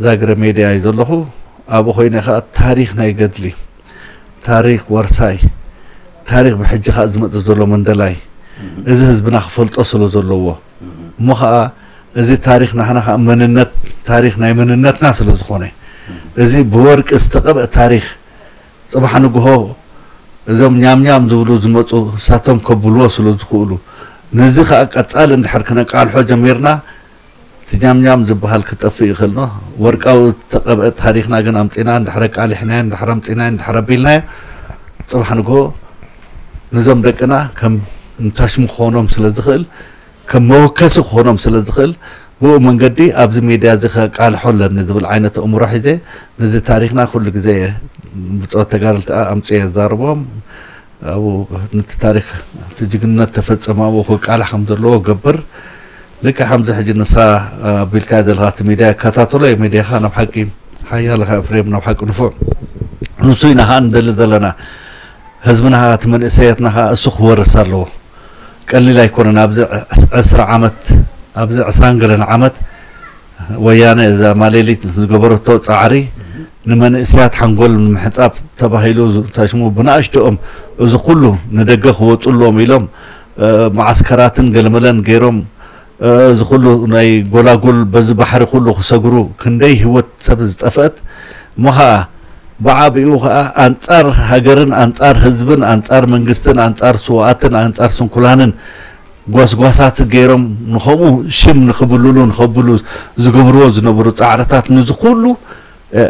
ዛግረ ሜድያ እዩ ዘለኹ። ኣብኡ ኮይነ ከዓ ታሪኽ ናይ ገድሊ፣ ታሪኽ ወርሳይ፣ ታሪኽ ብሕጂ ከዓ ዝመፅእ ዘሎ መንደላይ፣ እም። እዚ ህዝብና ክፈልጦ ስለ ዘለዎ፣ እም። እሞ ከዓ እዚ ታሪኽ ናህና ከዓ መንነት፣ ታሪኽ ናይ መንነትና ስለ ዝኾነ፣ እም። እዚ ብወርቂ ዝተቐብአ ታሪኽ፣ ጽባሕ ንግሆ እዞም ኛምኛም ዝብሉ ዝመጹ እሳቶም ከብልዎ ስለ ዝኽእሉ፣ ነዚ ኸኣ ቀጻሊ እንድሕር ክነቃልሖ ጀሚርና፣ እቲ ኛምኛም ዝበሃል ክጠፍእ ይኽእል ነው። ወርቃዊ ዝተቐብአ ታሪኽና ግን ኣምጺና እንድሕር ኣቃሊሕናዮ፣ እንድሕር ኣምጺናዮ፣ እንድሕር ኣቢልናዮ፣ ጽባሕ ንግሆ ነዞም ደቅና ከም እንታሽሙ ክኾኖም ስለ ዝኽእል፣ ከም መወከሲ ክኾኖም ስለ ዝኽእል፣ ብኡ መንገዲ ኣብዚ ሜድያ እዚ ከቃልሖ ኣለኒ ዝብል ዓይነት ኣእምሮ ሒዘ፣ ነዚ ታሪኽና ኩሉ ግዜ ብጾት ተጋደልቲ ኣምጽየ የዛርቦም። ኣብኡ ነቲ ታሪኽ፣ እቲ ጅግንነት ተፈጸመ ኣብኡ ክቃላሕ ከም ዘለዎ ገብር። ልክዕ ከምዚ ሕጂ ንሳ ኣቢልካ ዘለኻ እቲ ሜድያ ይከታተሎ እየ። ሜድያኻ ናብ ሓቂ ሓያል ኢኻ ኤፍሬም፣ ናብ ሓቂ ንፉዕ። ንሱ ኢና ኸኣ ንደሊ ዘለና። ህዝብና ኸኣ እቲ መንእሰያትና ኸኣ እሱ ክወርስ ኣለዎ። ቀሊል ኣይኮነን። ኣብዚ ዕስራ ዓመት፣ ኣብዚ ዕስራን ገለን ዓመት ወያነ እዛ ማሌሊት ዝገበረቶ ጻዕሪ ንመንእሰያት ሓንጎል ንምሕጻብ ተባሂሉ ዝ-፣ ታሽሙ ብንኣሽትኦም እዚ ኩሉ ንደገ ክወጹ ኣለዎም ኢሎም፣ እ፣ መዓስከራትን ገለመለን ገይሮም፣ እ፣ እዚ ኩሉ ናይ ጎላጉል በዚ ባሕሪ ኩሉ ክሰግሩ ክንደይ ህይወት ሰብ ዝጠፍአት እሞ ኸኣ ብዓቢኡ ኸኣ ኣንጻር ሃገርን ኣንጻር ህዝብን ኣንጻር መንግስትን ኣንጻር ስውኣትን ኣንጻር ስንኩላንን ጓስጓሳት ገይሮም ንኸምኡ ሽም ንኽብልሉ ንኸብሉ ዝገብርዎ ዝነበሩ ጻዕርታት፣ ንዚ ኩሉ፣ እ፣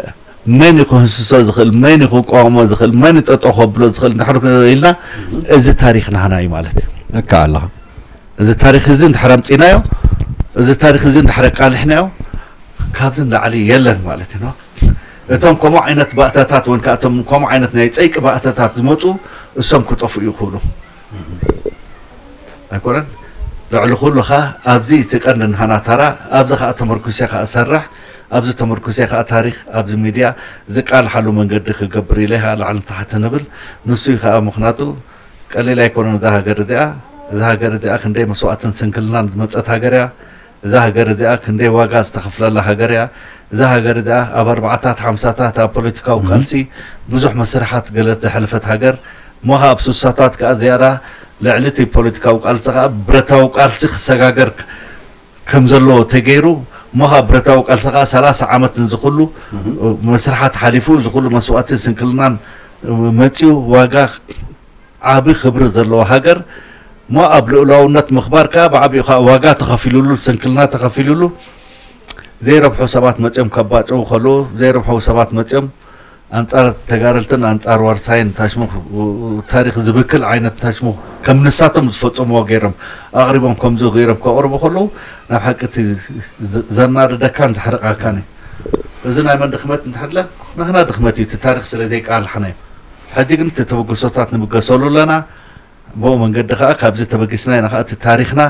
መን እዩ ክህስሶ ዝኽእል፣ መን እዩ ክቃወሞ ዝኽእል፣ መን እዩ ጠጠው ከብሎ ዝኽእል እንድሕር ኢልና፣ እዚ ታሪኽ ናህና እዩ ማለት እዩ። እካ ኣለኻ። እዚ ታሪኽ እዚ እንድሕር ኣምጺናዮ፣ እዚ ታሪኽ እዚ እንድሕር ኣቃሊሕናዮ፣ ካብዚ ንላዕሊ የለን ማለት እዩ። እቶም ከምኡ ዓይነት ባእታታት ወን ከኣቶም ከምኡ ዓይነት ናይ ጸይቂ ባእታታት ዝመፁ እሶም ክጠፉ ይኽእሉ ኣይኮነን። ልዕሊ ኩሉ ኸ ኣብዚ እቲ ቀንዲ ንሃና ታራ ኣብዚ ኸኣ ተመርኩሴ ኸኣ ሰርሕ ኣብዚ ተመርኩሴ ኸኣ ታሪኽ ኣብዚ ሚድያ ዝቃልሓሉ መንገዲ ክገብር ኢለ ኸኣ ላዕሊ ታሕቲ ንብል። ንሱ እዩ ኸኣ ምኽንያቱ ቀሊል ኣይኮነን። እዛ ሃገር እዚኣ እዛ ሃገር እዚኣ ክንደይ መስዋእትን ስንክልናን ዝመፀት ሃገር እያ። እዛ ሃገር እዚኣ ክንደይ ዋጋ ዝተኸፍለላ ሃገር እያ። እዛ ሃገር እዚኣ ኣብ ኣርባዕታት ሓምሳታት ኣብ ፖለቲካዊ ቃልሲ ብዙሕ መስርሓት ገለት ዘሕለፈት ሃገር እሞ ኣብ ሱሳታት ከዓ ዝያዳ ልዕሊ እቲ ፖለቲካዊ ቃልሲ ከዓ ብረታዊ ቃልሲ ክሰጋገር ከም ዘለዎ ተገይሩ እሞ ከዓ ብረታዊ ቃልሲ ከዓ ሰላሳ ዓመት ንዝኽሉ መስርሓት ሓሊፉ ዝኽሉ መስዋእትን ስንክልናን መፅዩ ዋጋ ዓቢ ክብሪ ዘለዎ ሃገር እሞ ኣብ ልኡላውነት ምኽባር ከዓ ብዓቢኡ ከዓ ዋጋ ተኸፊሉሉ ስንክልና ተኸፊሉሉ ዘይረብሑ ሰባት መፅኦም ከባጭው ከለዉ ዘይረብሑ ሰባት መፅኦም ኣንፃር ተጋደልትን ኣንፃር ዋርሳይን ታሽሙ ታሪክ ዝብክል ዓይነት ታሽሙ ከም ንሳቶም ዝፈፀምዎ ገይሮም ኣቕሪቦም ከምዚ ገይሮም ከቕርቡ ከለዉ ናብ ሓቂ እቲ ዘናድደካን ዘሕርቃካን እዩ። እዚ ናይ መን ድክመት እንተሕድለ ናክና ድክመት እዩ። እቲ ታሪክ ስለ ዘይቃልሓና እዩ። ሕጂ ግን እቲ ተበግሶታት ንብገሰሉ ኣለና። ብኡ መንገዲ ከዓ ካብዚ ተበጊስና ኢና ከዓ እቲ ታሪክና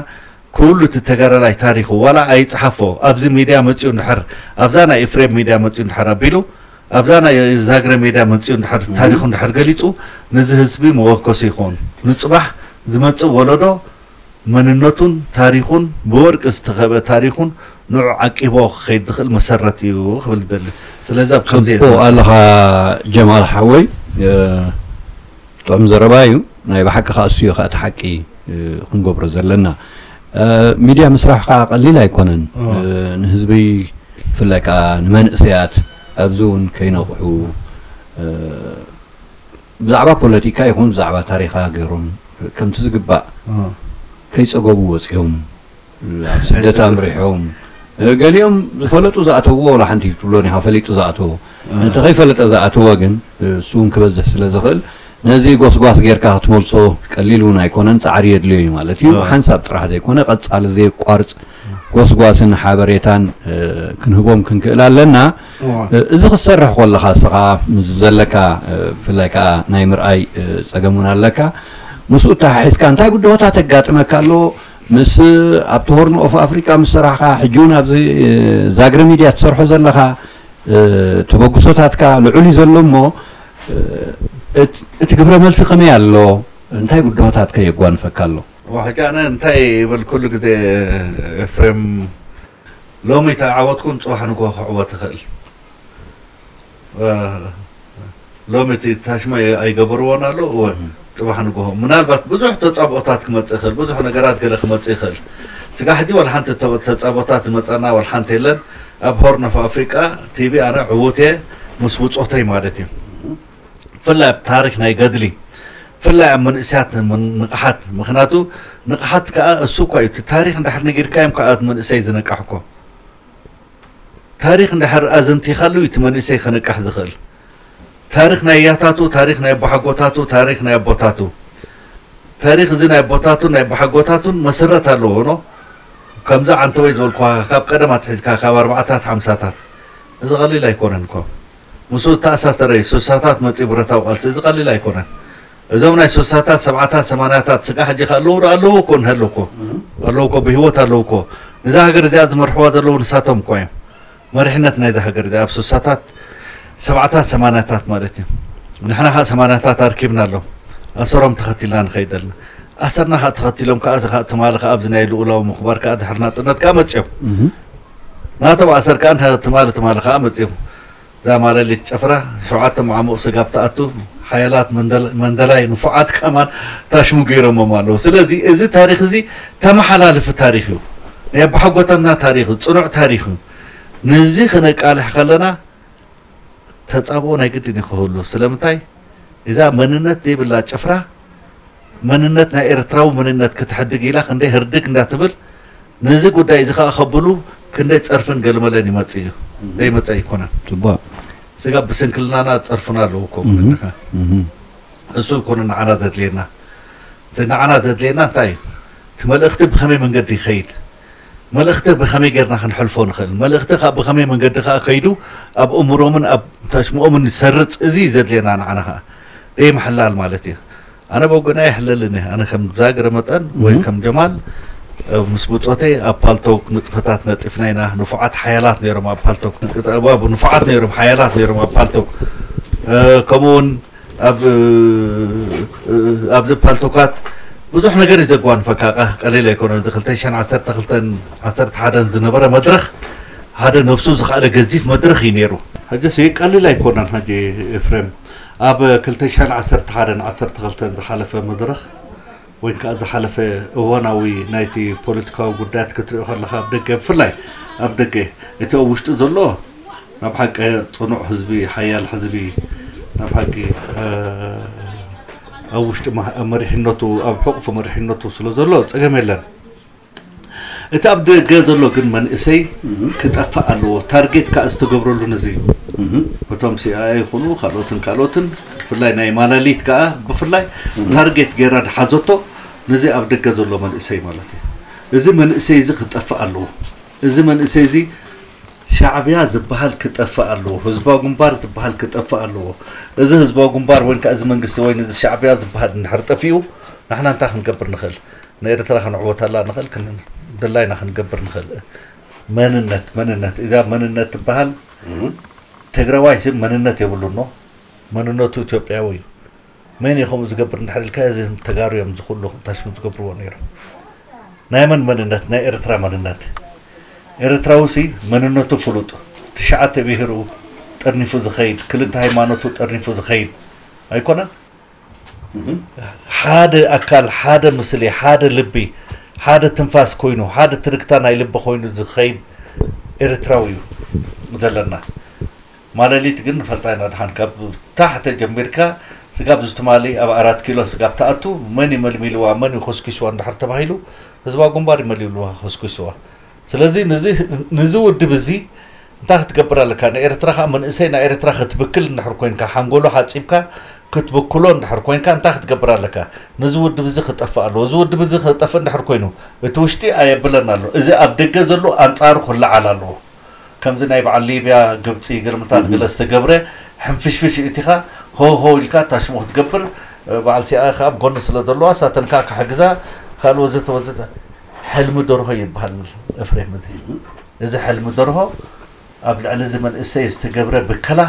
ኩሉ እቲ ተጋዳላይ ታሪኩ ዋላ ኣይፅሓፎ ኣብዚ ሚድያ መፅኡ እንድሕር ኣብዛ ናይ ኤፍሬም ሚድያ መፅኡ እንድሕር ኣቢሉ ኣብዛ ናይ ዛግረ ሚድያ መፅኡ እንድሕር ታሪኩ እንድሕር ገሊፁ ነዚ ህዝቢ መወከሱ ይኸውን። ንፅባሕ ዝመፅእ ወለዶ መንነቱን ታሪኩን ብወርቂ ዝተኸበ ታሪኩን ንዑ ዓቂቦ ክኸይድ ዝኽእል መሰረት እዩ ክብል ዝደሊ። ስለዚ ኣብ ከምዚ እየ ጽቡቕ ኣለኻ ጀማል ሓወይ። ጥዑም ዘረባ እዩ። ናይ ብሓቂ ከዓ እሱ እዩ ከዓ እቲ ሓቂ ክንገብሮ ዘለና። ሚድያ ምስራሕ ከዓ ቀሊል ኣይኮነን። ንህዝቢ ብፍላይ ከዓ ንመንእሰያት ኣብዚ እውን ከይነቕሑ ብዛዕባ ፖለቲካ ይኹን ብዛዕባ ታሪኽ ሃገሮም ከምቲ ዝግባእ ከይፀገቡ ወፂኦም ኣብ ስደት ኣምሪሖም ገሊኦም ዝፈለጡ ዝኣተውዎ ዋላ ሓንቲ ትብሎን ኢኻ ፈሊጡ ዝኣተዎ ነቲ ከይፈለጠ ዝኣተወ ግን እሱ እውን ክበዝሕ ስለ ዝኽእል ነዚ ጎስጓስ ጌርካ ክትመልሶ ቀሊል እውን ኣይኮነን ፃዕሪ የድልዮ እዩ ማለት እዩ ብሓንሳብ ጥራሕ ዘይኮነ ቀፃሊ ዘየቋርፅ ጎስጓስን ሓበሬታን ክንህቦም ክንክእል ኣለና። እዚ ክትሰርሕ ከለኻ እስኻ ምስ ዘለካ ብፍላይ ከዓ ናይ ምርኣይ ፀገም እውን ኣለካ። ምስኡ ተሓሒዝካ እንታይ ብድሆታት የጋጥመካ ኣሎ? ምስ ኣብቲ ሆርን ኦፍ ኣፍሪቃ ምስ ሰራሕኻ ሕጂ እውን ኣብዚ ዛግረ ሚድያ ትሰርሖ ዘለኻ ተበግሶታትካ ልዑል እዩ ዘሎ እሞ እቲ ግብረ መልሲ ከመይ ኣሎ? እንታይ ብድሆታትከ የጓንፈካ ኣሎ? ሕጂ ኣነ እንታይ ይብል ኩሉ ግዜ ኤፍሬም ሎሚ ተዓወትኩን ፅባሕ ንግሆ ክዕወት ይኽእል ሎሚ እቲ ታሽማ ኣይገበርዎን ኣሎ እወ ፅባሕ ንግሆ ምናልባት ብዙሕ ተፃብኦታት ክመፅእ ይኽእል ብዙሕ ነገራት ገለ ክመፅእ ይኽእል ስጋ ሕጂ ወላ ሓንቲ ተፃብኦታት ዝመፀና ወላ ሓንቲ የለን ኣብ ሆርን ኦፍ ኣፍሪቃ ቲቪ ኣነ ዕዉት እየ ምስ ብፆተይ ማለት እዩ ብፍላይ ኣብ ታሪክ ናይ ገድሊ ብፍላይ ኣብ መንእሰያት ንቕሓት ምክንያቱ ንቕሓት ከዓ እሱ እኳ እዩ እቲ ታሪክ እንድሕር ነጊርካዮም ከዓ መንእሰይ ዝነቅሕ እኮ ታሪክ እንድሕር ኣዘንቲኻሉ እዩ እቲ መንእሰይ ክነቅሕ ዝኽእል ታሪክ ናይ ያታቱ ታሪክ ናይ ኣቦሓጎታቱ ታሪክ ናይ ኣቦታቱ ታሪክ እዚ ናይ ኣቦታቱን ናይ ኣቦሓጎታቱን መሰረት ኣለዎ ኖ ከምዚ ዓንተወይ ዝበልኩኻ ካብ ቀደም ኣትሒዝካ ካብ ኣርባዕታት ሓምሳታት እዚ ቀሊል ኣይኮነን እኮ ምስኡ ዝተኣሳሰረ እዩ ስሳታት መፂኡ ብረታዊ ቃልሲ እዚ ቀሊል ኣይኮነን እዞም ናይ ስሳታት ሰብዓታት ሰማንያታት ስጋ ሕጂ ከ ኣለዉ ዶ ኣለዉ እኮ እንሀሉ እኮ ኣለዉ እኮ ብህይወት ኣለዉ እኮ ነዛ ሃገር እዚኣ ዝመርሕዋ ዘለዉ ንሳቶም እኮ እዮም መሪሕነት ናይዛ ሃገር እዚኣ ኣብ ስሳታት ሰብዓታት ሰማንያታት ማለት እዩ ንሕና ከዓ ሰማንያታት ኣርኪብና ኣሎ ኣሰሮም ተኸቲልና ንኸይድ ኣለና ኣሰርና ከዓ ተኸቲሎም ከዓ እዚ ከዓ ትማሊ ከዓ ኣብዚ ናይ ልኡላዊ ምኽባር ከዓ ድሕሪ ናፅነት ከዓ መፅዮም ናቶም ኣሰር ከዓ ትማሊ ትማሊ ከዓ መፅዮም እዛ ማለሊት ጨፍራ ሸውዓተ መዓሙቕ ስጋብ ትኣቱ ሓያላት መንደላይ ንፉዓት ከማን ታሽሙ ገይሮሞም ኣለዉ ስለዚ እዚ ታሪክ እዚ ተመሓላልፊ ታሪክ እዩ ናይ ኣባሓጎታትና ታሪክ እዩ ፅኑዕ ታሪክ እዩ ነዚ ክነቃልሕ ከለና ተፃብኦ ናይ ግድን እዩ ክህሉ ስለምንታይ እዛ መንነት ዘይብላ ጭፍራ መንነት ናይ ኤርትራዊ መንነት ክትሕድግ ኢላ ክንደይ ህርድግ እንዳትብል ነዚ ጉዳይ እዚ ከዓ ከብሉ ክንደይ ፀርፍን ገልመለን ይመፅእ እዩ ዘይመፀ ኣይኮነን ፅቡቅ ስጋ ብስንክልናና ፀርፍና ኣለዉ እኮ ክብለካ እሱ ይኮነ ንዓና ዘድልየና እቲ ንዓና ዘድልየና እንታይ እዩ እቲ መልእክቲ ብከመይ መንገዲ ይኸይድ መልእኽቲ ብኸመይ ጌርና ክንሕልፎ ንኽእል? መልእኽቲ ካብ ብኸመይ መንገዲ ከኣ ከይዱ ኣብ እምሮምን ኣብ ታሽምኦምን ይሰርጽ? እዚ እዩ ዘድልየና ንዓና ከኣ። ደይ ምሕላል ማለት እዩ። ኣነ ብወገና ይሕለልን እየ። ኣነ ከም ዛግረ መጠን ወይ ከም ጀማል፣ እ፣ ምስ ብጾተይ ኣብ ፓልቶክ ንጥፈታት ነጢፍና ኢና። ንፉዓት ሓያላት ነይሮም ኣብ ፓልቶክ። ንፉዓት ነይሮም፣ ሓያላት ነይሮም ኣብ ፓልቶክ። እ፣ ከምኡ እውን ኣብ፣ እ፣ ኣብዚ ፓልቶካት ብዙሕ ነገር እዩ ዘጓንፈካ። ቃ-፣ ቀሊል ኣይኮነን። እዚ ክልተ ሽሕን ዓሰርተ ክልተን ዓሰርተ ሓደን ዝነበረ መድረኽ ሓደ ነብሱ ዝኸኣለ ገዚፍ መድረኽ እዩ ነይሩ። ሕጂስ ቀሊል ኣይኮነን። ሕጂ ኤፍሬም፣ ኣብ ክልተ ሽሕን ዓሰርተ ሓደን ዓሰርተ ክልተን ዝሓለፈ መድረኽ ወይ ከዓ ዝሓለፈ እዋናዊ ናይቲ ፖለቲካዊ ጉዳያት ክትሪኦ ከለኻ፣ ኣብ ደገ፣ ብፍላይ ኣብ ደገ፣ እቲ ኣብ ውሽጢ ዘሎ ናብ ሓቂ ጽኑዕ ህዝቢ፣ ሓያል ህዝቢ፣ ናብ ሓቂ፣ እ፣ ኣብ ውሽጢ መ-፣ መሪሕነቱ፣ ኣብ ሕቑፊ መሪሕነቱ ስለ ዘሎ ጸገም የለን። እቲ ኣብ ደገ ዘሎ ግን መንእሰይ ክጠፍእ ኣለዎ። ታርጌት ከኣ ዝተገብረሉ ነዚ እዩ። እቶም ሲኣይኤ ይኹኑ ካልኦትን ካልኦትን፣ ብፍላይ ናይ ማለሊት ከኣ ብፍላይ ታርጌት ጌራ ድሓዘቶ ነዚ ኣብ ደገ ዘሎ መንእሰይ ማለት እዩ። እዚ መንእሰይ እዚ ክጠፍእ ኣለዎ። እዚ መንእሰይ እዚ ሻዕብያ ዝበሃል ክጠፍእ ኣለዎ። ህዝባዊ ግንባር ዝበሃል ክጠፍእ ኣለዎ። እዚ ህዝባዊ ግንባር ወይ ከዓ እዚ መንግስቲ ወይ እዚ ሻዕብያ ዝበሃል እንድሕር ጠፊኡ፣ ንሕና እንታይ ክንገብር ንኽእል? ንኤርትራ ክንዕወተላ ንኽእል፣ ክን-፣ ድላይና ክንገብር ንኽእል። መንነት፣ መንነት፣ እዛ መንነት ትበሃል፣ ትግራዋይ ስም መንነት የብሉን፣ መንነቱ ኢትዮጵያዊ እዩ። መን እዩ ከምኡ ዝገብር እንድሕር ኢልካ፣ እዚ ተጋሩ እዮም፣ እዚ ኩሉ ታሽሙ ዝገብርዎ ነይሮም። ናይ መን መንነት? ናይ ኤርትራ መንነት። ኤርትራዊ ሲ መንነቱ ፍሉጥ፣ ትሽዓተ ብሄሩ ጠርኒፉ ዝኸይድ፣ ክልተ ሃይማኖቱ ጠርኒፉ ዝኸይድ ኣይኮነን። ሓደ ኣካል፣ ሓደ ምስሊ፣ ሓደ ልቢ፣ ሓደ ትንፋስ ኮይኑ፣ ሓደ ትርግታ ናይ ልቢ ኮይኑ ዝኸይድ ኤርትራዊ እዩ ዘለና። ማለሊት ግን ንፈልጣ ኢና። ድሓን ካብ ታሕተ ጀሚርካ ስጋብ ዝትማሊ ኣብ ኣራት ኪሎ ስጋብ ትኣቱ፣ መን እዩ መልሚልዋ፣ መን እዩ ኮስኪስዋ እንድሕር ተባሂሉ፣ ህዝባዊ ግንባር እዩ መሊልዋ፣ ኮስኪስዋ። ስለዚ ንዚ፣ ንዚ ውድብ እዚ እንታይ ክትገብር ኣለካ? ንኤርትራ ከኣ መንእሰይ ናይ ኤርትራ ክትብክል እንድሕር ኮይንካ፣ ሓንጎሉ ሓጺብካ ክትብክሎ እንድሕር ኮይንካ፣ እንታይ ክትገብር ኣለካ? ነዚ ውድብ እዚ ክጠፍእ ኣለዎ። እዚ ውድብ እዚ ክጠፍእ እንድሕር ኮይኑ፣ እቲ ውሽጢ ኣየብለን ኣሎ። እዚ ኣብ ደገ ዘሎ ኣንጻሩ ክለዓል ኣለዎ። ከምዚ ናይ በዓል ሊብያ፣ ግብጺ፣ ግርምታት ገለ ዝተገብረ ሕንፍሽፍሽ እቲኻ ሆ ሆ ኢልካ ታሽሙ ክትገብር፣ በዓል ሲኣይ ከኣ ኣብ ጎኑ ስለ ዘለዋ፣ ሳተን ከኣ ክሕግዛ፣ ካልእ ወዘተ ወዘተ። ሕልሚ ደርሆ ይበሃል፣ ኤፍሬም። እዚ፣ እዚ ሕልሚ ደርሆ ኣብ ልዕሊ እዚ መንእሰይ ዝተገብረ ብከላ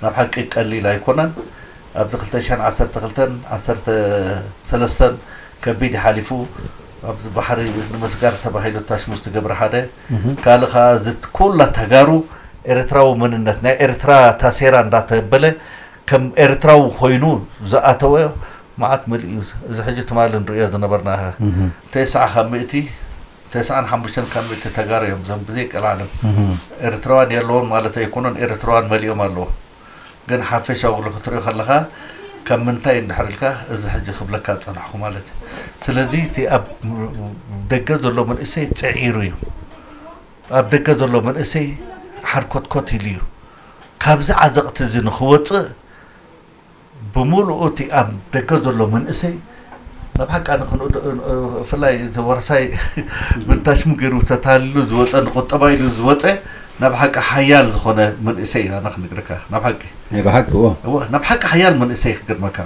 ናብ ሓቂ ቀሊል ኣይኮነን። ኣብዚ ክልተ ሽሕን ዓሰርተ ክልተን ዓሰርተ ሰለስተን ከቢድ ሓሊፉ፣ ኣብዚ ባሕሪ ንምስጋር ተባሂሉ ታሽሙ ዝተገብረ ሓደ፣ ካልእ ከኣ እዚ ኩላ ተጋሩ ኤርትራዊ መንነት፣ ናይ ኤርትራ ታሴራ እንዳተበለ ከም ኤርትራዊ ኮይኑ ዝኣተወ መዓት መሊኡ እዩ። እዚ ሕጂ ትማሊ ንርእዮ ዝነበርና፣ ተስዓ ካብ ሚእቲ፣ ተስዓን ሓሙሽተን ካብ ሚእቲ ተጋሩ እዮም እዞም ብዘይ ቀልዓለም። ኤርትራውያን የለውን ማለት ኣይኮነን፣ ኤርትራውያን መሊኦም ኣለዎ። ግን ሓፈሻዊ ክትሪኦ ከለኻ፣ ካብ ምንታይ እንድሕር ኢልካ፣ እዚ ሕጂ ክብለካ ዝጸናሕኩ ማለት እዩ። ስለዚ እቲ ኣብ ደገ ዘሎ መንእሰይ ጽዒሩ እዩ። ኣብ ደገ ዘሎ መንእሰይ ሓርኮትኮት ኢሉ እዩ። ካብዚ ዓዘቕቲ እዚ ንኽወጽእ፣ ብምሉኡ እቲ ኣብ ደገ ዘሎ መንእሰይ ናብ ሓቂ ኣነ ክንእዶ-፣ ብፍላይ እቲ ወርሳይ ምንታሽሙ ገይሩ ተታሊሉ ዝወጸ፣ ንቁጠባ ኢሉ ዝወጸ፣ ናብ ሓቂ ሓያል ዝኾነ መንእሰይ ኣነ ክንግርካ፣ ናብ ሓቂ። ናይ ብሓቂ፣ እዎ። እዎ፣ ናብ ሓቂ ሓያል መንእሰይ ክግርመካ።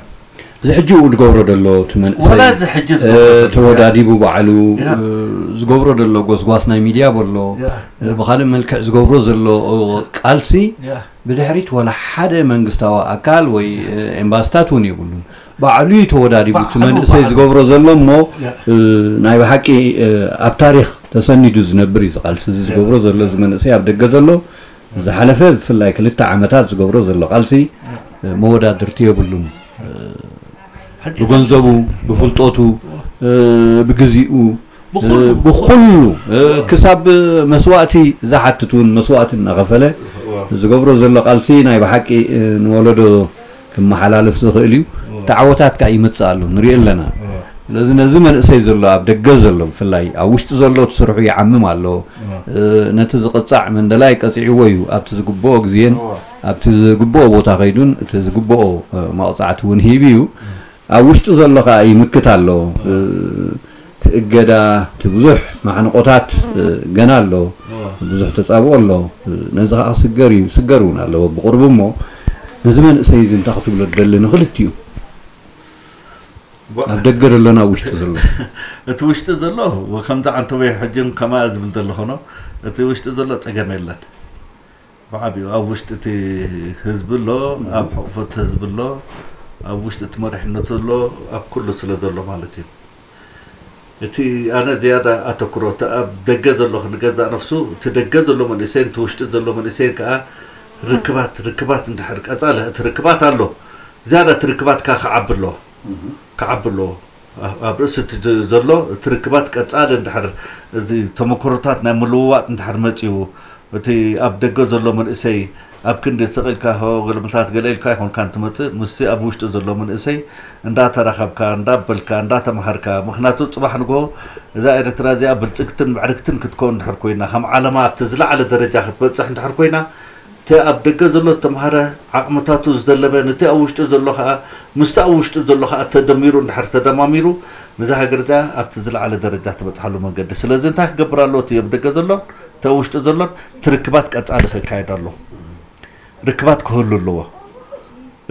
እዚ ሕጂ ኡ ዝገብሮ ዘሎ እቲ መንእሰይ፣ ዋላ እዚ ሕጂ እ፣ ዝገብሮ ዘሎ። ተወዳዲቡ ባዕሉ፣ ያ። እ፣ ዝገብሮ ዘሎ ጎስጓስ ናይ ሚድያ በሎ፣ ያ። እ፣ ብኻልእ መልክዕ ዝገብሮ ዘሎ፣ እ፣ ቃልሲ፣ ያ። ብድሕሪት ዋላ ሓደ መንግስታዊ ኣካል ወይ፣ እ፣ ኤምባስታት እውን የብሉን። ባዕሉ እዩ ተወዳዲቡ ባዕሉ፣ እቲ መንእሰይ ባዕሉ። ዝገብሮ ዘሎ እሞ፣ ያ። እ፣ ናይ ብሓቂ፣ እ፣ ኣብ ታሪኽ ተሰኒዱ ዝነብር እዩ። ዝቃልሲ እዚ ያ። ዝገብሮ ዘሎ፣ እዚ መንእሰይ ኣብ ደገ ዘሎ፣ ዝሓለፈ ብፍላይ ክልተ ዓመታት ዝገብሮ ዘሎ ቃልሲ፣ ያ። እ፣ መወዳድርቲ የብሉን። እ፣ ሕጂ ብገንዘቡ፣ ብፍልጠቱ፣ እ፣ ብግዚኡ፣ ብኹሉ። እ፣ ብኹሉ፣ እ፣ ክሳብ መስዋእቲ ዝሓትት እውን መስዋእቲ እናኸፈለ እዋ። ዝገብሮ ዘሎ ቃልሲ ናይ ብሓቂ፣ እ፣ ንወለዶ ክመሓላለፍ ዝኽእል እዩ። እዋ። ተዓወታት ከኣ ይመጽእ ኣሎ፣ ንሪኦ ኣለና። እዋ። ስለዚ ነዚ መንእሰይ ዘሎ፣ ኣብ ደገ ዘሎ ብፍላይ፣ ኣብ ውሽጢ ዘሎ እቲ ስርሑ ይዓምም ኣሎ። እዋ። እ፣ ነቲ ዝቕጻዕ መንደላይ ቀጺዕዎ እዩ። ኣብቲ ዝግብኦ ግዜን እዋ። ኣብቲ ዝግብኦ ቦታ ከይዱን እቲ ዝግብኦ፣ እ፣ መቕጻዕቲ እውን ሂቡ እዩ። ኣብ ውሽጡ ዘሎ ከኣ ይምክት ኣሎ። እ፣ እቲ እገዳ፣ እቲ ብዙሕ ማዕንቆታት ገና ኣሎ። ብዙሕ ተጻብኦ ኣሎ። ነዚ ከዓ ስገር እዩ፣ ስገር እውን ኣለዎ ብቕርቡ። እሞ ነዚ መንእሰይ እዚ እንታይ ክትብሎ ትደሊ ንክልቲኡ? ኣብ ደገ ዘሎ ናብ ውሽጢ ዘሎ? እቲ ውሽጢ ዘሎ ከምዚ ዓንተቦይ ሕጂ ከማ ዝብል ዘሎ ኾኖ፣ እቲ ውሽጢ ዘሎ ጸገም የለን። ብዓቢኡ ኣብ ውሽጢ እቲ ህዝቢ ኣሎ፣ ኣብ ሕቑፎት ህዝቢ ኣሎ፣ ኣብ ውሽጢ እቲ መሪሕነቱ ኣሎ፣ ኣብ ኩሉ ስለ ዘሎ ማለት እዩ። እቲ ኣነ ዝያዳ ኣተኩሮ እቲ ኣብ ደገ ዘሎ ንገዛእ ነፍሱ፣ እቲ ደገ ዘሎ መንእሰይን እቲ ውሽጢ ዘሎ መንእሰይን ከኣ ርክባት፣ ርክባት እንድሕር ቀጻለ፣ እቲ ርክባት ኣሎ፣ ዝያዳ እቲ ርክባት ከኣ ክዓቢ ኣለዎ። ክዓቢ ኣለዎ። ኣብ ርእሲ እቲ ዘሎ እቲ ርክባት ቀጻሊ እንድሕር፣ እዚ ተመክሮታት ናይ ምልውዋጥ እንድሕር መጺኡ፣ እቲ ኣብ ደገ ዘሎ መንእሰይ ኣብ ክንዲ ስቕ ኢልካ፣ ሆ፣ ገለመታት ገለ ኢልካ ኣይኮንካን ትመጽእ። ምስቲ ኣብ ውሽጢ ዘሎ መንእሰይ እንዳተራኸብካ፣ እንዳበልካ፣ እንዳተማሃርካ፣ ምኽንያቱ ጽባሕ ንግሆ እዛ ኤርትራ እዚኣ ብልጽግትን ምዕርግትን ክትከውን እንድሕር ኮይና፣ ከም ዓለማ ኣብቲ ዝለዓለ ደረጃ ክትበጽሕ እንድሕር ኮይና፣ እቲ ኣብ ደገ ዘሎ ዝተምሃረ ዓቕምታቱ ዝደለበ፣ ነቲ ኣብ ውሽጢ ዘሎ ከኣ ምስቲ ኣብ ውሽጢ ዘሎ ከኣ ተደሚሩ እንድሕር ተደማሚሩ፣ ነዛ ሃገር እዚኣ ኣብቲ ዝለዓለ ደረጃ ትበጽሓሉ መንገዲ። ስለዚ እንታይ ክገብር ኣለዎ? እቲ ኣብ ደገ ዘሎን እቲ ኣብ ውሽጢ ዘሎን እቲ ርክባት ቀጻሊ ክካየድ ኣለዎ። ርክባት ክህሉ ኣለዎ።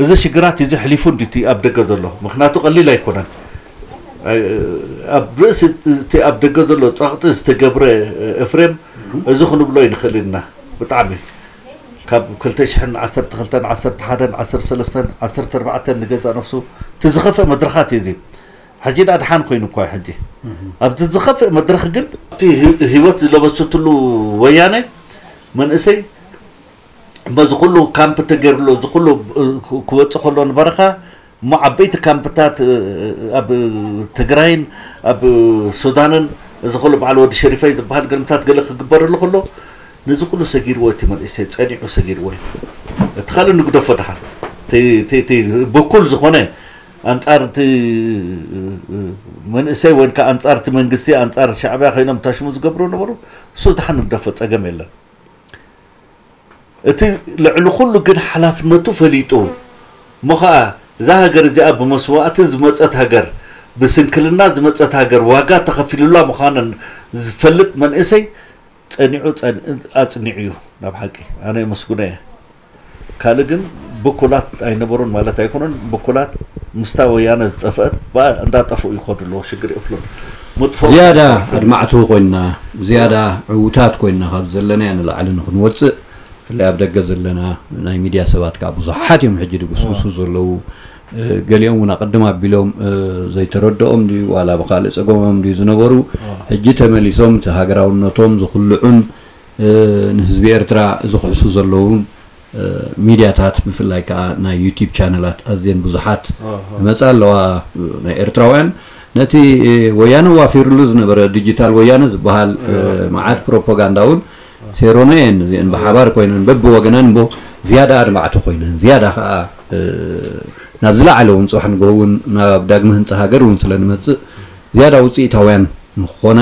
እዚ ሽግራት እዚ ሕሊፉ እንዲ እቲ ኣብ ደገ ዘሎ፣ ምኽንያቱ ቀሊል ኣይኮነን። ኣይ፣ ኣብ ርእሲ እቲ ኣብ ደገ ዘሎ ጸቕጢ ዝተገብረ፣ ኤፍሬም፣ እዚ ክንብሎ ኣይንኽእልን ኢና። ብጣዕሚ ካብ ክልተ ሽሕን ዓሰርተ ክልተን፣ ዓሰርተ ሓደን፣ ዓሰርተ ሰለስተን፣ ዓሰርተ ኣርባዕተን ንገዛእ ነፍሱ እቲ ዝኸፍእ መድረኻት እዩ እዚ። ሕጂ ደኣ ደሓን ኮይኑ እኳ እዩ ሕጂ። ኣብቲ ዝኸፍእ መድረኽ ግን እቲ ህ-፣ ህይወት ዝለበሰትሉ ወያነ መንእሰይ በዚ ኩሉ ካምፕ ተገይርሉ፣ እዚ ኩሉ፣ እ፣ ክወጽእ ከሎ ንበረኻ፣ እሞ ዓበይቲ ካምፕታት፣ እ፣ ኣብ ትግራይን ኣብ ሱዳንን፣ እዚ ኩሉ በዓል ወዲ ሸሪፈይ ዝበሃል ግርምታት ገለ ክግበረሉ ከሎ፣ ነዚ ኩሉ ሰጊርዎ፣ እቲ መንእሰይ ጸኒዑ ሰጊርዎ እዩ። እቲ ካልእ ንግደፎ ደሓን። እቲ፣ እቲ፣ እቲ ብኩል ዝኾነ ኣንጻር እቲ መንእሰይ ወይ ከዓ ኣንጻር እቲ መንግስቲ፣ ኣንጻር ሻዕብያ ኮይኖም ታሽሙ ዝገብሩ ነበሩ፣ እሱ ደሓን ንግደፎ፣ ጸገም የለን። እቲ ልዕሊ ኩሉ ግን ሓላፍነቱ ፈሊጡ፣ እሞ ኸኣ እዛ ሃገር እዚኣ ብመስዋእቲ ዝመጸት ሃገር፣ ብስንክልና ዝመጸት ሃገር፣ ዋጋ ተኸፊሉላ ምዃነን ዝፈልጥ መንእሰይ ጸኒዑ ጸን-፣ ኣጽኒዑ እዩ። ናብ ሓቂ ኣነ የመስግኖ እየ። ካልእ ግን ብኩላት ኣይነበሩን ማለት ኣይኮነን። ብኩላት ምስታ ወያነ ዝጠፍአት ብኣ እንዳጠፍኡ ይኸዱ ኣለዉ። ሽግር የብሉን። መጥፍኦ ዝያዳ ኣይኮነን። ኣድማዕቲ ኮይንና፣ ዝያዳ ዕዉታት ኮይንና ካብ ዘለናዮ ንላዕሊ ንኽንወጽእ፣ ብፍላይ ኣብ ደገ ዘለና ናይ ሚድያ ሰባት ከዓ ብዙሓት እዮም ሕጂ ድጉስጉሱ ዘለዉ። እ፣ ገሊኦም እውን ኣቐድም ኣቢሎም፣ እ፣ ዘይተረድኦም ድዩ ዋላ ብኻልእ ጸገሞም ድዩ ዝነበሩ፣ ሕጂ ተመሊሶም እቲ ሃገራውነቶም ዝኹልዑን፣ እ፣ ንህዝቢ ኤርትራ ዝኽሕሱ ዘለዉን፣ እ፣ ሚድያታት፣ ብፍላይ ከዓ ናይ ዩቲዩብ ቻነላት ኣዝየን ብዙሓት ይመጻ ኣለዋ። ናይ ኤርትራውያን ነቲ፣ እ፣ ወያነ ዋፊርሉ ዝነበረ ዲጂታል ወያነ ዝበሃል፣ እ፣ መዓት ፕሮፓጋንዳ እውን ሴሮኖ እየን። እዚአን ብሓባር ኮይነን በብወገነን እሞ ዝያዳ ኣድማዕቲ ኮይነን፣ ዝያዳ ከዓ፣ እ፣ ናብ ዝለዓለ እውን ጽባሕ ንግሆ እውን ናብ ዳግመ ህንጻ ሃገር እውን ስለ ንመጽእ ዝያዳ ውጽኢታውያን ንክኾና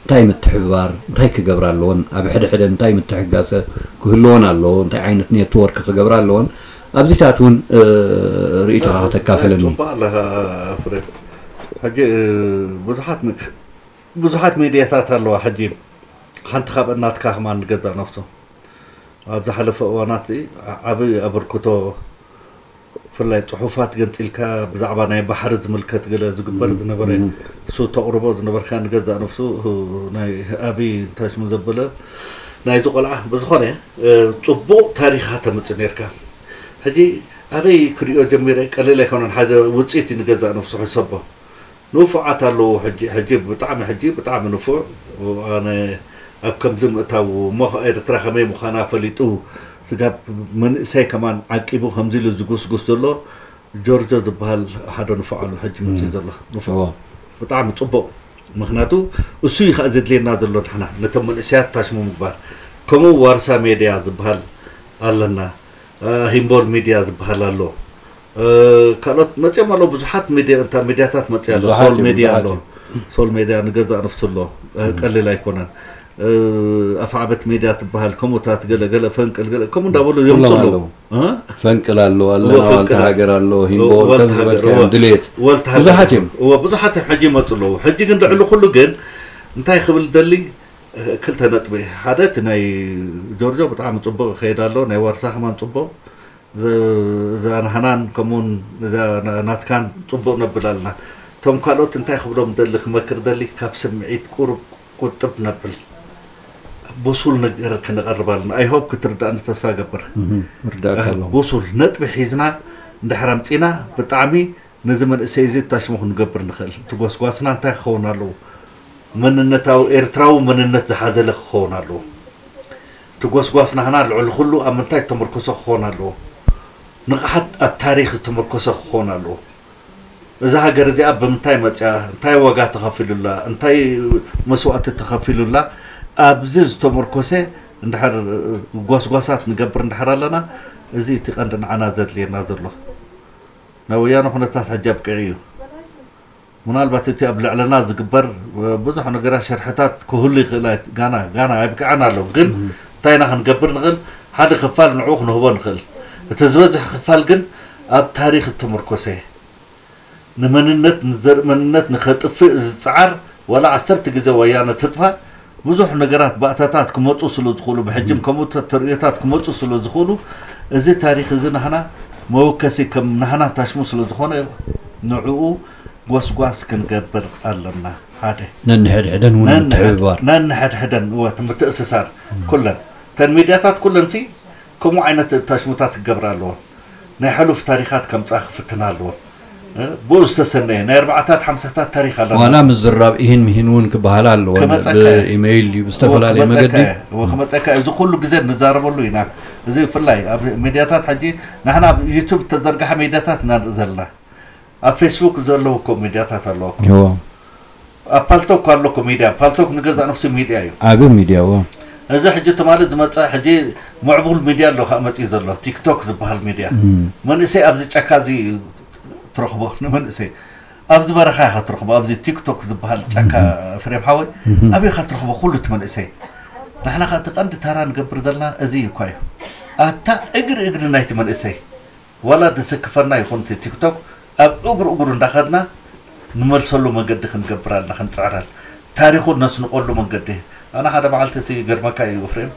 እንታይ ምትሕብባር፣ እንታይ ክገብራ ኣለወን፣ ኣብ ሕደ ሕደ እንታይ ምትሕጋሰ ክህልወን ኣለዎ፣ እንታይ ዓይነት ኔትወርክ ክገብራ ኣለወን፣ ኣብዚታት እውን፣ እ፣ ርእይቶኻ ከተካፍለኒ። ጽቡቕ ኣለኻ ፍሬ። ሕጂ፣ እ፣ ብዙሓት ሚ-፣ ብዙሓት ሚድያታት ኣለዋ። ሕጂ ሓንቲ ካብ እናትካ ከማን ንገዛእ ነፍሱ ኣብ ዝሓለፈ እዋናት ዓ-፣ ዓቢ ኣበርክቶ፣ ብፍላይ ጽሑፋት ገንጺልካ ብዛዕባ ናይ ባሕሪ ዝምልከት ገለ ዝግበር ዝነበረ፣ እሱ ተቕርቦ ዝነበርካ ንገዛእ ነፍሱ ናይ ኣቢ እንታይ ስሙ ዘበለ ናይዚ ቆልዓ። ብዝኾነ፣ እ፣ ጽቡቕ ታሪኻ ተምጽእ ኔርካ። ሕጂ ኣበይ ክሪኦ ጀሚረ ቀሊል ኣይኮነን። ሓደ ውጽኢት እዩ ንገዛእ ነፍሱ ሕሰቦ። ንፉዓት ኣለዉ። ሕጂ፣ ሕጂ ብጣዕሚ፣ ሕጂ ብጣዕሚ ንፉዕ። ኣነ ኣብ ከምዚ ምእታው እሞ ኤርትራ ከመይ ምዃና ፈሊጡ፣ ስጋብ መንእሰይ ከማን ዓቂቡ ከምዚ ኢሉ ዝጉስጉስ ዘሎ ጆርጆ ዝበሃል ሓደ ንፉዕ ኣሎ ሕጂ መጺኡ ዘሎ። ንፉዕ። እዎ። ብጣዕሚ ጽቡቕ። ምኽንያቱ እሱ እዩ ከኣ ዘድልየና ዘሎ ንሕና፣ ነቶም መንእሰያት ታሽሙ ምግባር። ከምኡ ዋርሳ ሜድያ ዝበሃል ኣለና። እ፣ ሂምቦል ሚድያ ዝበሃል ኣሎ። እ፣ ካልኦት መጺኦም ኣለዉ። ብዙሓት ሚድያ፣ እንታ ሚድያታት መጺኣ ኣሎ። ብዙሓት ሶል እዮም፣ ሚድያ ብዙሓት ኣሎ። እዮም። ሶል ሚድያ ንገዛእ ነፍሱ ኣሎ። እ፣ ቀሊል ኣይኮነን። ኣፍዓበት ሜድያ ትበሃል፣ ከምኡታት ገለ ገለ፣ ፈንቅል ገለ ከምኡ እንዳበሉ የምፁ ኣለዉ። ፈንቅል ኣሎ፣ ኣለና ዋልታ ሃገር ኣሎ፣ ሂምቦ፣ ከም ዝበልካዮም ድሌት ብዙሓት እዮም። ብዙሓት እዮም ሕጂ ይመፁ ኣለዉ። ሕጂ ግን ልዕሊ ኩሉ ግን እንታይ ክብል ደሊ፣ ክልተ ነጥቢ። ሓደ እቲ ናይ ጆርጆ ብጣዕሚ ፅቡቅ ይኸይድ ኣሎ፣ ናይ ዋርሳ ከማን ፅቡቅ፣ እዛ ናህናን ከምኡውን እዛ ናትካን ፅቡቅ ነብል ኣለና። እቶም ካልኦት እንታይ ክብሎም ደሊ፣ ክመክር ደሊ፣ ካብ ስምዒት ቁሩብ ቁጥብ ነብል፣ ብሱል ነገር ክነቐርብ ኣለና። I hope ክትርዳእኒ ተስፋ እገብር። ርዳእካ ኣሎ። ብሱል ነጥቢ ሒዝና እንድሕር ኣምፂና ብጣዕሚ ነዚ መንእሰይ እዚ ታሽሙ ክንገብር ንኽእል። እቲ ጎስጓስና እንታይ ክኸውን ኣለዎ? መንነታዊ ኤርትራዊ መንነት ዝሓዘለ ክኸውን ኣለዎ። እቲ ጎስጓስ ናህና ልዕሊ ኩሉ ኣብ ምንታይ እተመርኮሰ ክኸውን ኣለዎ? ንቕሓት ኣብ ታሪኽ እተመርኮሰ ክኸውን ኣለዎ። እዛ ሃገር እዚኣ ብምንታይ መፅያ፣ እንታይ ዋጋ ተኸፊሉላ፣ እንታይ መስዋእቲ ተኸፊሉላ፣ ኣብዚ ዝተመርኮሰ እንድሕር ጎስጓሳት ንገብር እንድሕር ኣለና፣ እዚ እቲ ቀንዲ ንዓና ዘድልየና ዘሎ። ናይ ወያነ ኩነታት ሕጂ ኣብቂዑ እዩ። ምናልባት እቲ ኣብ ልዕለና ዝግበር ብዙሕ ነገራት፣ ሸርሕታት ክህሉ ይኽእል፣ ኣይ- ጋና ጋና ኣይብቅዐን ኣሎ። ግን እንታይ ኢና ክንገብር ንኽእል? ሓደ ክፋል ንዕኡ ክንህቦ ንኽእል። እቲ ዝበዝሕ ክፋል ግን ኣብ ታሪኽ እተመርኮሰ፣ ንመንነት፣ ንዘርኢ መንነት ንኸጥፍእ ዝፀዓር፣ ዋላ ዓሰርተ ግዜ ወያነ ትጥፋእ፣ ብዙሕ ነገራት፣ ባእታታት ክመፁ ስለ ዝኽእሉ፣ ብሕጅም ከምኡ ተርእዮታት ክመፁ ስለ ዝኽእሉ፣ እዚ ታሪኽ እዚ ናህና መወከሲ ከም ናህና ታሽሙ ስለ ዝኾነ፣ ንዕኡ ጎስጓስ ክንገብር ኣለና። ሓደ ነንሕድሕደን እውን ምትሕብባር። ነንሕድሕደን እወ፣ ምትእስሳር። ኩለን እተን ሚድያታት ኩለን ሲ ከምኡ ዓይነት ታሽሙታት ክገብራ ኣለዎ። ናይ ሕሉፍ ታሪኻት ከምፃ ክፍትና ኣለዎ። ብኡ ዝተሰነየ ናይ ኣርባዕታት ሓምሳታት ታሪኽ ኣለና። ዋላ ምዝራብ ኢሂን ምሂን እውን ክበሃላ ኣለዎ። ከመፀካ እየ። ብኢሜይል እዩ ብዝተፈላለየ መገዲ። ከመፀካ እየ። እዚ ኩሉ ግዜ ንዛረበሉ ኢና። እዚ ብፍላይ ኣብ ሚድያታት ሕጂ ንሕና ኣብ ዩቱብ ተዘርግሐ ሚድያታት ኢና ንርኢ ዘለና። ኣብ ፌስቡክ ዘለዉ እኮ ሚድያታት ኣለዉ። እዎ። ኣብ ፓልቶክ እኮ ኣሎ እኮ ሚድያ። ፓልቶክ ንገዛእ ነፍሱ ሚድያ እዩ። ዓቢ ሚድያ እዎ። እዚ ሕጂ ትማሊ ዝመፀ ሕጂ ምዕቡል ሚድያ ኣሎ ከዓ መፅዩ ዘሎ ቲክቶክ ዝበሃል ሚድያ። እም። መንእሰይ ኣብዚ ጫካ እዚ ትረኽቦ ንመንእሰይ ኣብዚ በረኻ ኢኻ ትረኽቦ። ኣብዚ ቲክቶክ ዝበሃል ጫካ ፍሬም ሓወይ እም። ኣበይ ኢኻ ትረኽቦ ኩሉ እቲ መንእሰይ። ንሕና ከዓ እቲ ቀንዲ ታራ ንገብር ዘለና እዚ እኳ እዩ። ኣብታ እግሪ እግሪ ናይቲ መንእሰይ ዋላ ድስክፈና ይኹን እቲ ቲክቶክ ኣብ እግሩ እግሩ እንዳኸድና ንመልሰሉ መንገዲ ክንገብር ኣለና ክንፅዕረል ታሪኹ ነስንቆሉ መንገዲ ኣነ ሓደ መዓልቲ ሲ ገርመካ እዩ ፍሬም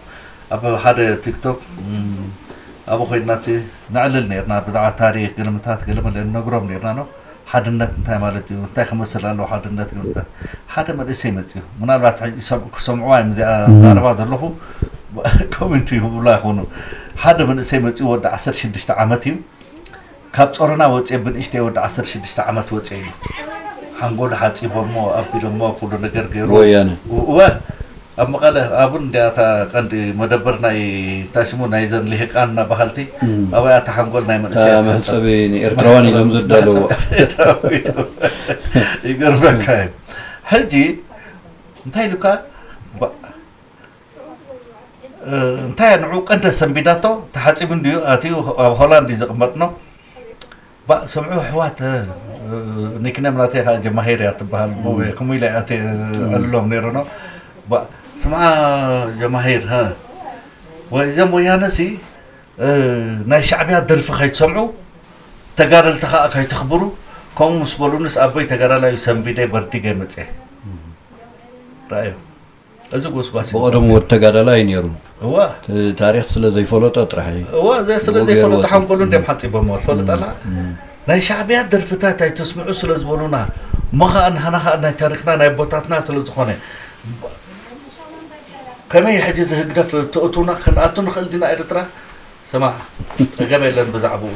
ኣብ ሓደ ቲክቶክ ኣብ ኮይና ሲ ነዕልል ነርና ብዛዕባ ታሪክ ግልምታት ገለመለ ነግሮም ነርና ነው ሓድነት እንታይ ማለት እዩ እንታይ ክመስል ኣለዎ ሓድነት ግልምታት ሓደ መንእሰይ መፅዩ ምናልባት ክሰምዕዋ እዮም እዚኣ ዛረባ ዘለኹ ኮሜንት ይህቡላ ይኾኑ ሓደ መንእሰይ መፅኡ ወዲ ዓሰርተ ሽዱሽተ ዓመት እዩ ካብ ጾሮና ወፅየ ብንእሽተይ ወዲ ዓሰርተ ሽዱሽተ ዓመት ወፅየ እዩ ሓንጎሉ ሓፂቦሞ ኣቢሎሞ ኩሉ ነገር ገይሩ ወያነ እወ ኣብ መቐለ ኣብኡ እንዲያ እታ ቀንዲ መደበር ናይ እንታይ ሽሙ ናይዘን ልሂቃን እና በሃልቲ ኣብኣ እታ ሓንጎል ናይ መንእሰያት መሕፀቢ ንኤርትራውያን ኢሎም ዘዳለዎ ይገርመካ እዩ ሕጂ እንታይ ኢሉካ እንታይ ንዑ ቀንደ ሰንቢዳቶ ተሓፂቡ እንድዩ ኣትዩ ኣብ ሆላንድ እዩ ዝቕመጥ ነው ባእ ስምዑ ኣሕዋት ኒክነም ናተይ ከዓ ጀማሂር እያ ትበሃል ከምኡ ኢለ ኣተ ዕልሎም ነይሩ ነው ባእ ስምዓ ጀማሂር ወ- እዞም ወያነ ሲ ናይ ሻዕብያ ደርፊ ከይትሰምዑ ተጋደልቲ ከዓ ከይተኽብሩ ከምኡ ምስ በሉንስ ኣቦይ ተጋዳላይ ሰንቢደ በርዲገ መፀ ረኣዩ እዚ ጎስጓስ እዩ። ብቐደሙ ወዲ ተጋዳላይ እዩ ነይሩ። እዋ እቲ ታሪኽ ስለ ዘይፈለጦ ጥራሕ እዩ። እዋ እዚ ስለ እሞ ገይርዎ ዘይፈለጦ ሰብ። ሓንጎሉ እንዲም ሓፂቦሞ ትፈልጥ ኣላ። እም። ናይ ሻዕብያ ደርፍታት ኣይተስምዑ ስለ ዝበሉና እሞ ኸዓ ንሃና ኸዓ ናይ ታሪኽና ናይ ኣቦታትና ስለ ዝኾነ ከመይ ሕጂ እዚ ህግደፍ ተእቱና ክንኣቱ ንኽእል ዲና ኤርትራ? ስማዕ ጸገም የለን ብዛዕባኡ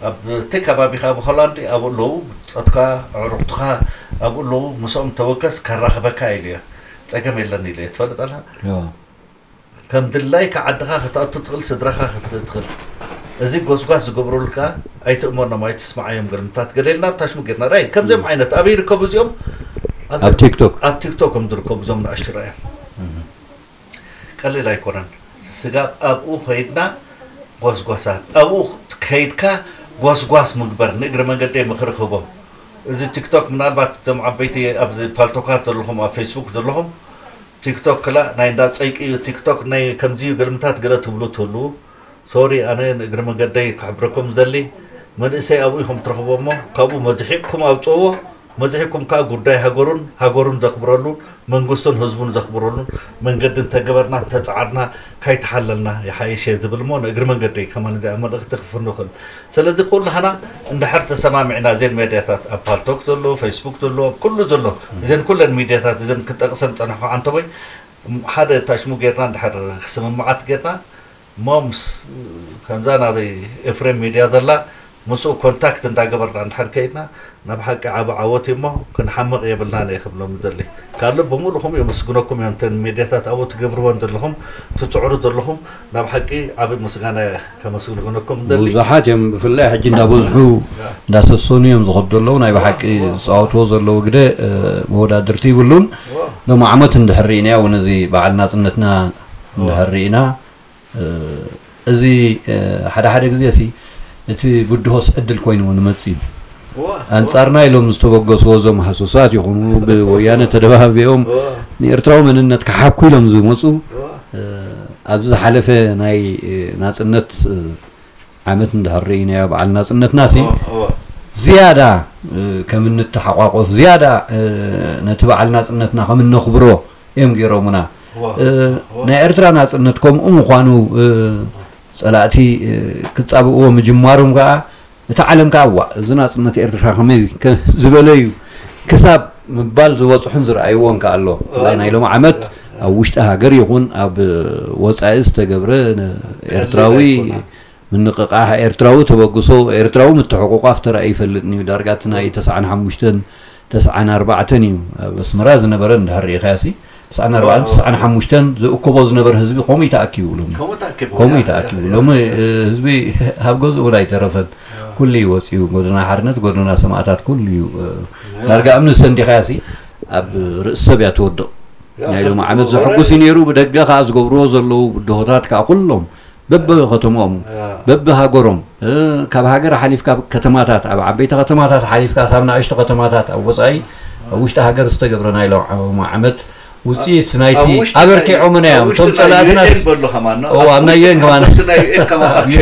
ኣብ እቲ ከባቢኻ ኣብ ሆላንድ ኣብኡ ኣለዉ ብጾትካ ኣዕሩኽትኻ ኣብኡ ኣለዉ ምስኦም ተወከስ ከራኽበካ ኢሉ እየ ጸገም የለን ኢለ እየ ትፈልጥ ኣለኻ ከም ድላይካ ዓድኻ ከተእቱ ትኽእል ስድራኻ ክትርኢ ትኽእል እዚ ጎስጓስ ዝገብሩልካ ኣይትእመኖም ኣይትስምዓዮም ግርምታት ገለ ኢልና ታሽሙ ጌርና ራይ ከምዚኦም ዓይነት ኣበይ ይርከቡ እዚኦም ኣብ ቲክቶክ ኣብ ቲክቶክ እዮም ዝርከቡ እዞም ንኣሽቱ ራእዮም ቀሊል ኣይኮነን። ስጋብ ኣብኡ ከይድና ጎስጓሳት ኣብኡ ከይድካ ጎስጓስ ምግበር ንእግረ መንገደይ ምኽሪ ክህቦም። እዚ ቲክቶክ ምናልባት እቶም ዓበይቲ ኣብዚ ፓልቶካት ዘለኹም ኣብ ፌስቡክ ዘለኹም ቲክቶክ ክላ ናይ እንዳ ጸይቂ እዩ፣ ቲክቶክ ናይ ከምዚ እዩ፣ ገልምታት ገለ ትብሉ ትህልዉ። ሶሪ፣ ኣነ ንእግሪ መንገደይ ክሕብረኩም ዝደሊ፣ መንእሰይ ኣብኡ ኢኹም ትረኽቦ እሞ፣ ካብኡ መዝሒቕኩም ኣውጽእዎ። መዝሒቕኩም ከኣ ጉዳይ ሃገሩን፣ ሃገሩን ዘኽብረሉን፣ መንግስቱን ህዝቡን ዘኽብረሉን መንገዲ እንተገበርና፣ እንተጸዓርና፣ ካይተሓለልና ይሓይሽ እየ ዝብል እሞ፣ ንእግሪ መንገደይ ከማን እዚኣ መልእኽቲ ክፍኑ እኽእል። ስለዚ ኩላህና እንድሕር ተሰማሚዕና፣ እዘን ሜድያታት፣ ኣብ ፓልቶክ ዘሎ፣ ፌስቡክ ዘሎ፣ ኣብ ኩሉ ዘሎ፣ እዘን ኩለን ሚድያታት እዘን ክጠቕሰን ጸናሕኩ ዓንተቦይ፣ ሓደ ታሽሙ ጌርና እንድሕር ስምምዓት ጌርና፣ እሞ ምስ፣ ከምዛ ናይ ኤፍሬም ሚድያ ዘላ፣ ምስኡ ኮንታክት እንዳገበርና እንድሕር ከይድና፣ ናብ ሓቂ ዓቢ ዓወት እዩ እሞ፣ ክንሓምቕ የብልናን እየ ክብሎም ዝደሊ። ካልእ ብምሉእኹም የመስግነኩም እዮም፣ እተን ሚድያታት ኣብኡ ትገብርወን ዘለኹም፣ ትጽዕሩ ዘለኹም፣ ናብ ሓቂ ዓቢ ምስጋና ከመስግነኩም እንደሊ። ብዙሓት እዮም፣ ብፍላይ ሕጂ እንዳበዝሑ፣ እንዳሰሰኑ እዮም ዝኸዱ ዘለዉ። ናይ ብሓቂ ዝጻወትዎ ዘለዉ ግደ፣ እ፣ መወዳድርቲ ይብሉን። ሎም ዓመት እንድሕር ርኢናዮ እውን፣ እዚ በዓል ናጽነትና እንድሕር ርኢና፣ እ፣ እዚ፣ እ፣ ሓደ ሓደ ግዜ ሲ እቲ ብድሆስ ዕድል ኮይኑ እውን ይመጽእ እዩ። ኣንጻርና ኢሎም ዝተበገስዎ እዞም ሃሱሳት ይኹኑ፣ ብወያነ ተደባቢኦም ንኤርትራዊ መንነት ክሓኩ ኢሎም ዝመጹ፣ እ፣ ኣብዚ ዝሓለፈ ናይ፣ እ፣ ናጽነት፣ እ፣ ዓመት እንድሕር ርኢናዮ በዓል ናጽነትና ሲ፣ ዝያዳ፣ እ፣ ከም እንተሓቋቆፍ፣ ዝያዳ፣ እ፣ ነቲ በዓል ናጽነትና ከም እነኽብሮ እዮም ገይሮምና። እ፣ ናይ ኤርትራ ናጽነት ከምኡ ምዃኑ፣ እ፣ ጸላእቲ፣ እ፣ ክጻብእዎ ምጅማሮም ከኣ፣ እቲ ዓለም ከኣ፣ "ዋእ፣ እዚ ናጽነት ኤርትራ ከመይ ከ-" ዝበለ እዩ ክሳብ ምባል ዝበጽሑን ዝረኣይዎን ከኣ ኣሎ። ብፍላይ ናይ ሎሚ ዓመት ኣብ ውሽጢ ሃገር ይኹን ኣብ ወጻኢ ዝተገብረ፣ ን-፣ ኤርትራዊ ኣይኮነን። ምንቕቓሕ ኤርትራዊ ተበግሶ፣ ኤርትራዊ ምትሕቑቋፍ ተራእዩ ይፈልጥን እዩ። ዳርጋ እቲ ናይ ተስዓን ሓሙሽተን፣ ተስዓን ኣርባዕተን እዩ። ኣብ ኣስመራ ዝነበረ እንድሕር ርኢኻሲ፣ ተስዓን ኣርባዕተን፣ ተስዓን ሓሙሽተን ዝእከቦ ዝነበረ ህዝቢ ከምኡ እዩ ተኣኪቡ ሎሚ። ከምኡ ተኣኪቡ፣ ከምኡ እዩ ተኣኪቡ። ሎሚ፣ እ፣ ህዝቢ ኣብ ገዝኡ እውን ኣይተረፈን። ኩሉ እዩ ወጺኡ። ጎደና ሓርነት፣ ጎደና ሰማእታት ኩሉ እዩ። እ፣ ዳርጋ እምኒ ሰንዲኻሲ ኣብ ርእሲ ሰብ እያ ትወድቕ። ናይ ሎሚ ዓመት ዘሐጉስ እዩ ነይሩ። ብደገ ከኣ ዝገብርዎ ዘለዉ ብድሆታት ከኣ ኩሎም በብከተምኦም፣ በብሃገሮም፣ እ፣ ካብ ሃገር ሓሊፍካ ከተማታት፣ ኣብ ዓበይቲ ከተማታት ሓሊፍካ፣ ሳብ ንኣሽቱ ከተማታት ኣብ ወጻኢ፣ ኣብ ውሽጢ ሃገር ዝተገብረ ናይ ሎም ዓመት ውጽኢት ናይቲ ኣብ ውሽጢ ናይ፣ ኣበርቲዖምና እዮም። ኣብ ውሽጢ እቶም ናይ ጸላእትና ዩ ኤን በሉ ከማን ነው። ኦ፣ ኣብ ኣብ ናይ ውሽጢ ዩ ኤን ከማን። ኣብ ውሽጢ ናይ ዩ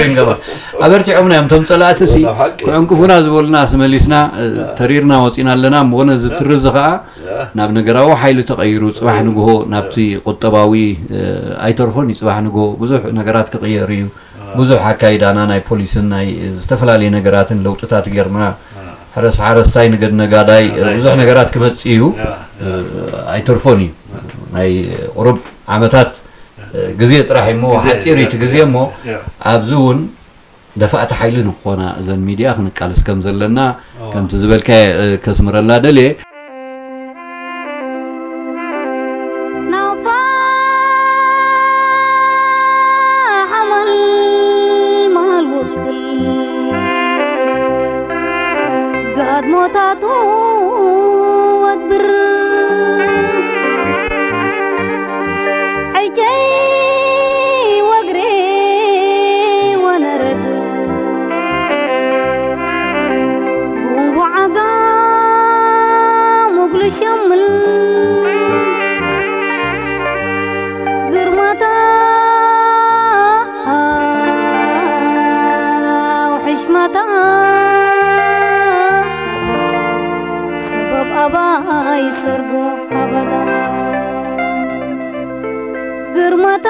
ኤን ከማን። ኣበርቲዖምና እዮም። እቶም ጸላእቲ ሲ፣ ወላ ሓቂ። ክዕንቅፉና ዝበሉና ስመሊስና፣ እ፣ ተሪርና ወጺና ኣለና። እሞ ነዚ ትርዚ ከኣ ናብ ነገራዊ ሓይሊ ተቐይሩ፣ ጽባሕ ንግሆ ናብቲ ቁጠባዊ፣ እ፣ ኣይተርፎን እዩ። ጽባሕ ንግሆ ብዙሕ ነገራት ክቕየር እዩ። ብዙሕ ኣካይዳና ናይ ፖሊስን ናይ ዝተፈላለዩ ነገራትን ለውጥታት ጌርና፣ ሕረስ ሓረስታይ፣ ንገድ ነጋዳይ፣ እ፣ ብዙሕ ነገራት ክመጽእ እዩ። እ፣ ኣይተርፎን እዩ። ናይ ቁሩብ ዓመታት፣ እ፣ ግዜ ጥራሕ እዩ እሞ፣ ግዜ፣ ሓጺር እዩ እቲ ግዜ እሞ፣ ኣብዚ እውን ደፋእቲ ሓይሊ ንክኾና እዘን ሚድያ ክንቃለስ ከም ዘለና፣ ከምቲ ዝበልካዮ፣ እ፣ ከስምረላ ደልየ። ናቕፋ ሓመል መሃል ውክል ጋድሞታቱ ወግብር ሕጀይ ወግሬ ወነረድ ጉንጉዓጋ ሙግሉ ሸምል ግርማታ ወሕሽማታ ሰበብ ኣባይ ሰርጎ ኣባዳ ግርማታ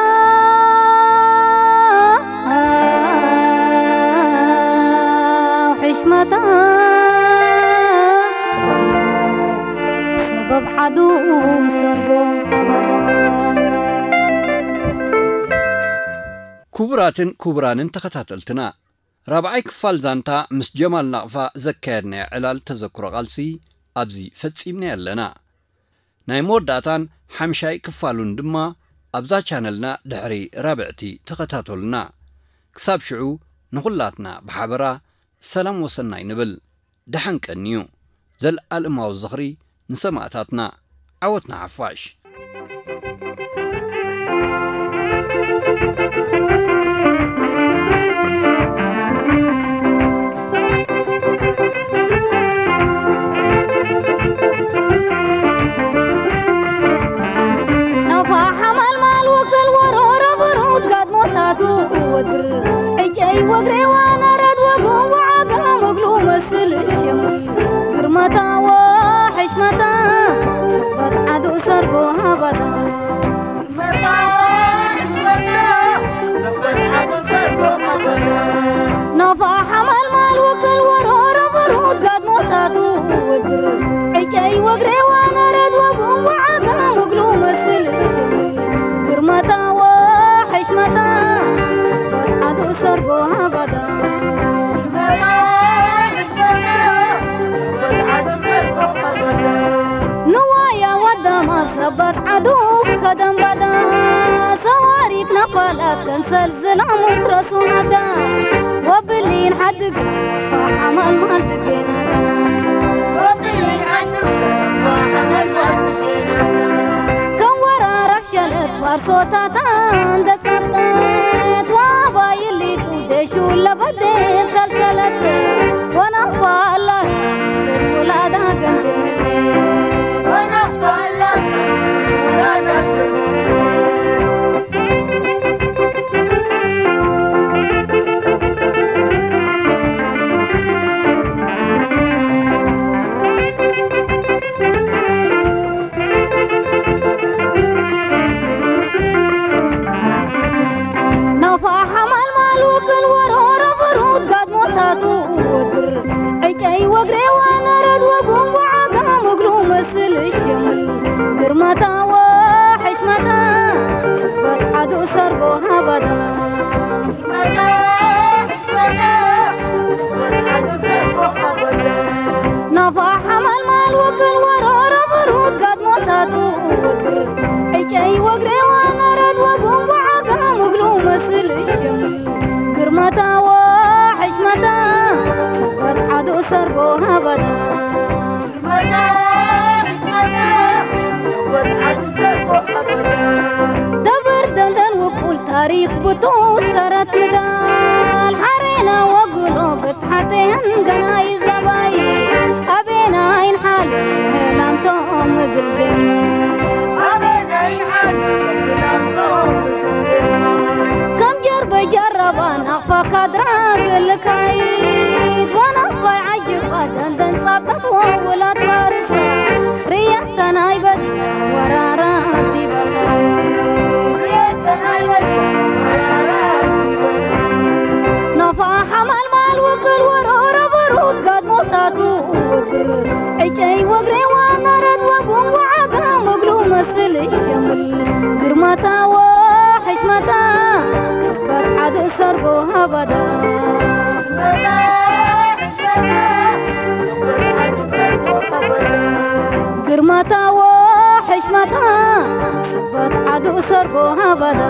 ሕሽማታ ሰበብ ዓዱ ሰርጎ ኣባዳ። ክቡራትን ክቡራንን ተኸታተልትና፣ ራብዓይ ክፋል ዛንታ ምስ ጀማል ናቕፋ ዘካየድናዮ ዕላል ተዘክሮ ቃልሲ ኣብዚ ፈጺምናዮ ኣለና። ናይ መወዳእታን ሓምሻይ ክፋሉን ድማ ኣብዛ ቻነልና ድሕሪ ራብዕቲ ተኸታተሉና። ክሳብ ሽዑ ንኹላትና ብሓበራ ሰላም ወሰናይ ንብል። ደሓን ቀንዩ። ዘልኣለማዊ ዝኽሪ ንሰማእታትና። ዓወት ንሓፋሽ። ባዳም ባዳ ሰዋሪት ናፋላት ከም ሰልዝላ ሙትረሱ ሃዳ ወብሊን ሓድግ ሓማል ማል ድጌናታ ወብሊን ሓድግ ሓማል ማል ድጌናታ ከም ወራራፍ ሸለት ፋርሶታታ እንደሰብጠት ዋባይሊጡ ደሹ ለበዴን ከልከለት ወናፋላት ስር ውላዳ ገንድልኔ ናፋ ሓማል ማሉ ክል ወሮሮ ብሩት ጋድሞታቱ ወድር ዕጨይ ወግሬዋ ነረድ ወጉም ወዓጋ ምግሉ መስል ሽምል ግርማታ ወሕሽመታ ስበት ዓዱ ሰርጎ ሃባዳ ናፋ ሓማል ማል ወክል ወሮሮ ብሩት ጋድሞታቱ ወግር ዕጨይ ወግሬዋ ነረድ ወጉም ወዓጋ ምግሉ መስል ሽምል ግርማታ ወሕሽመታ ስበት ዓዱ ሰርጎ ሃባዳ ደብር ደንደን ውቁል ታሪክ ብጡት ተረት ንዳል ሓሬና ወግሎ ብትሓቴን ገናይ ዘባይ ኣቤናይን ሓል ላምቶም ግልዜን ኣቤናይን ሓል ላምቶም ግልዜን ከም ጀርበ ጀረባ ናፋ ካድራ ግልካይት ወናፋይ ዓጅባ ደንደን ጻብጣት ወውላት ፋርስ ርየተናይ በዲ ወራራ ዲበታ ርየተናይ በዲ ወራራ ዲበታ ናፋ ሓማልማል ውግር ወሮረ ብሩት ጋድሞታቱ ውግር ዕጨይ ወግሬዋ ናረድ ወጉም ወዓጋ ምግሉ መስል ሸምል ግርማታ ወሕሽመታ ስባት ዓድ ሰርጎ ሃባዳ ግርማታ ወሕሽመታ ስባት ዓድ ሰርጎ ሃባዳ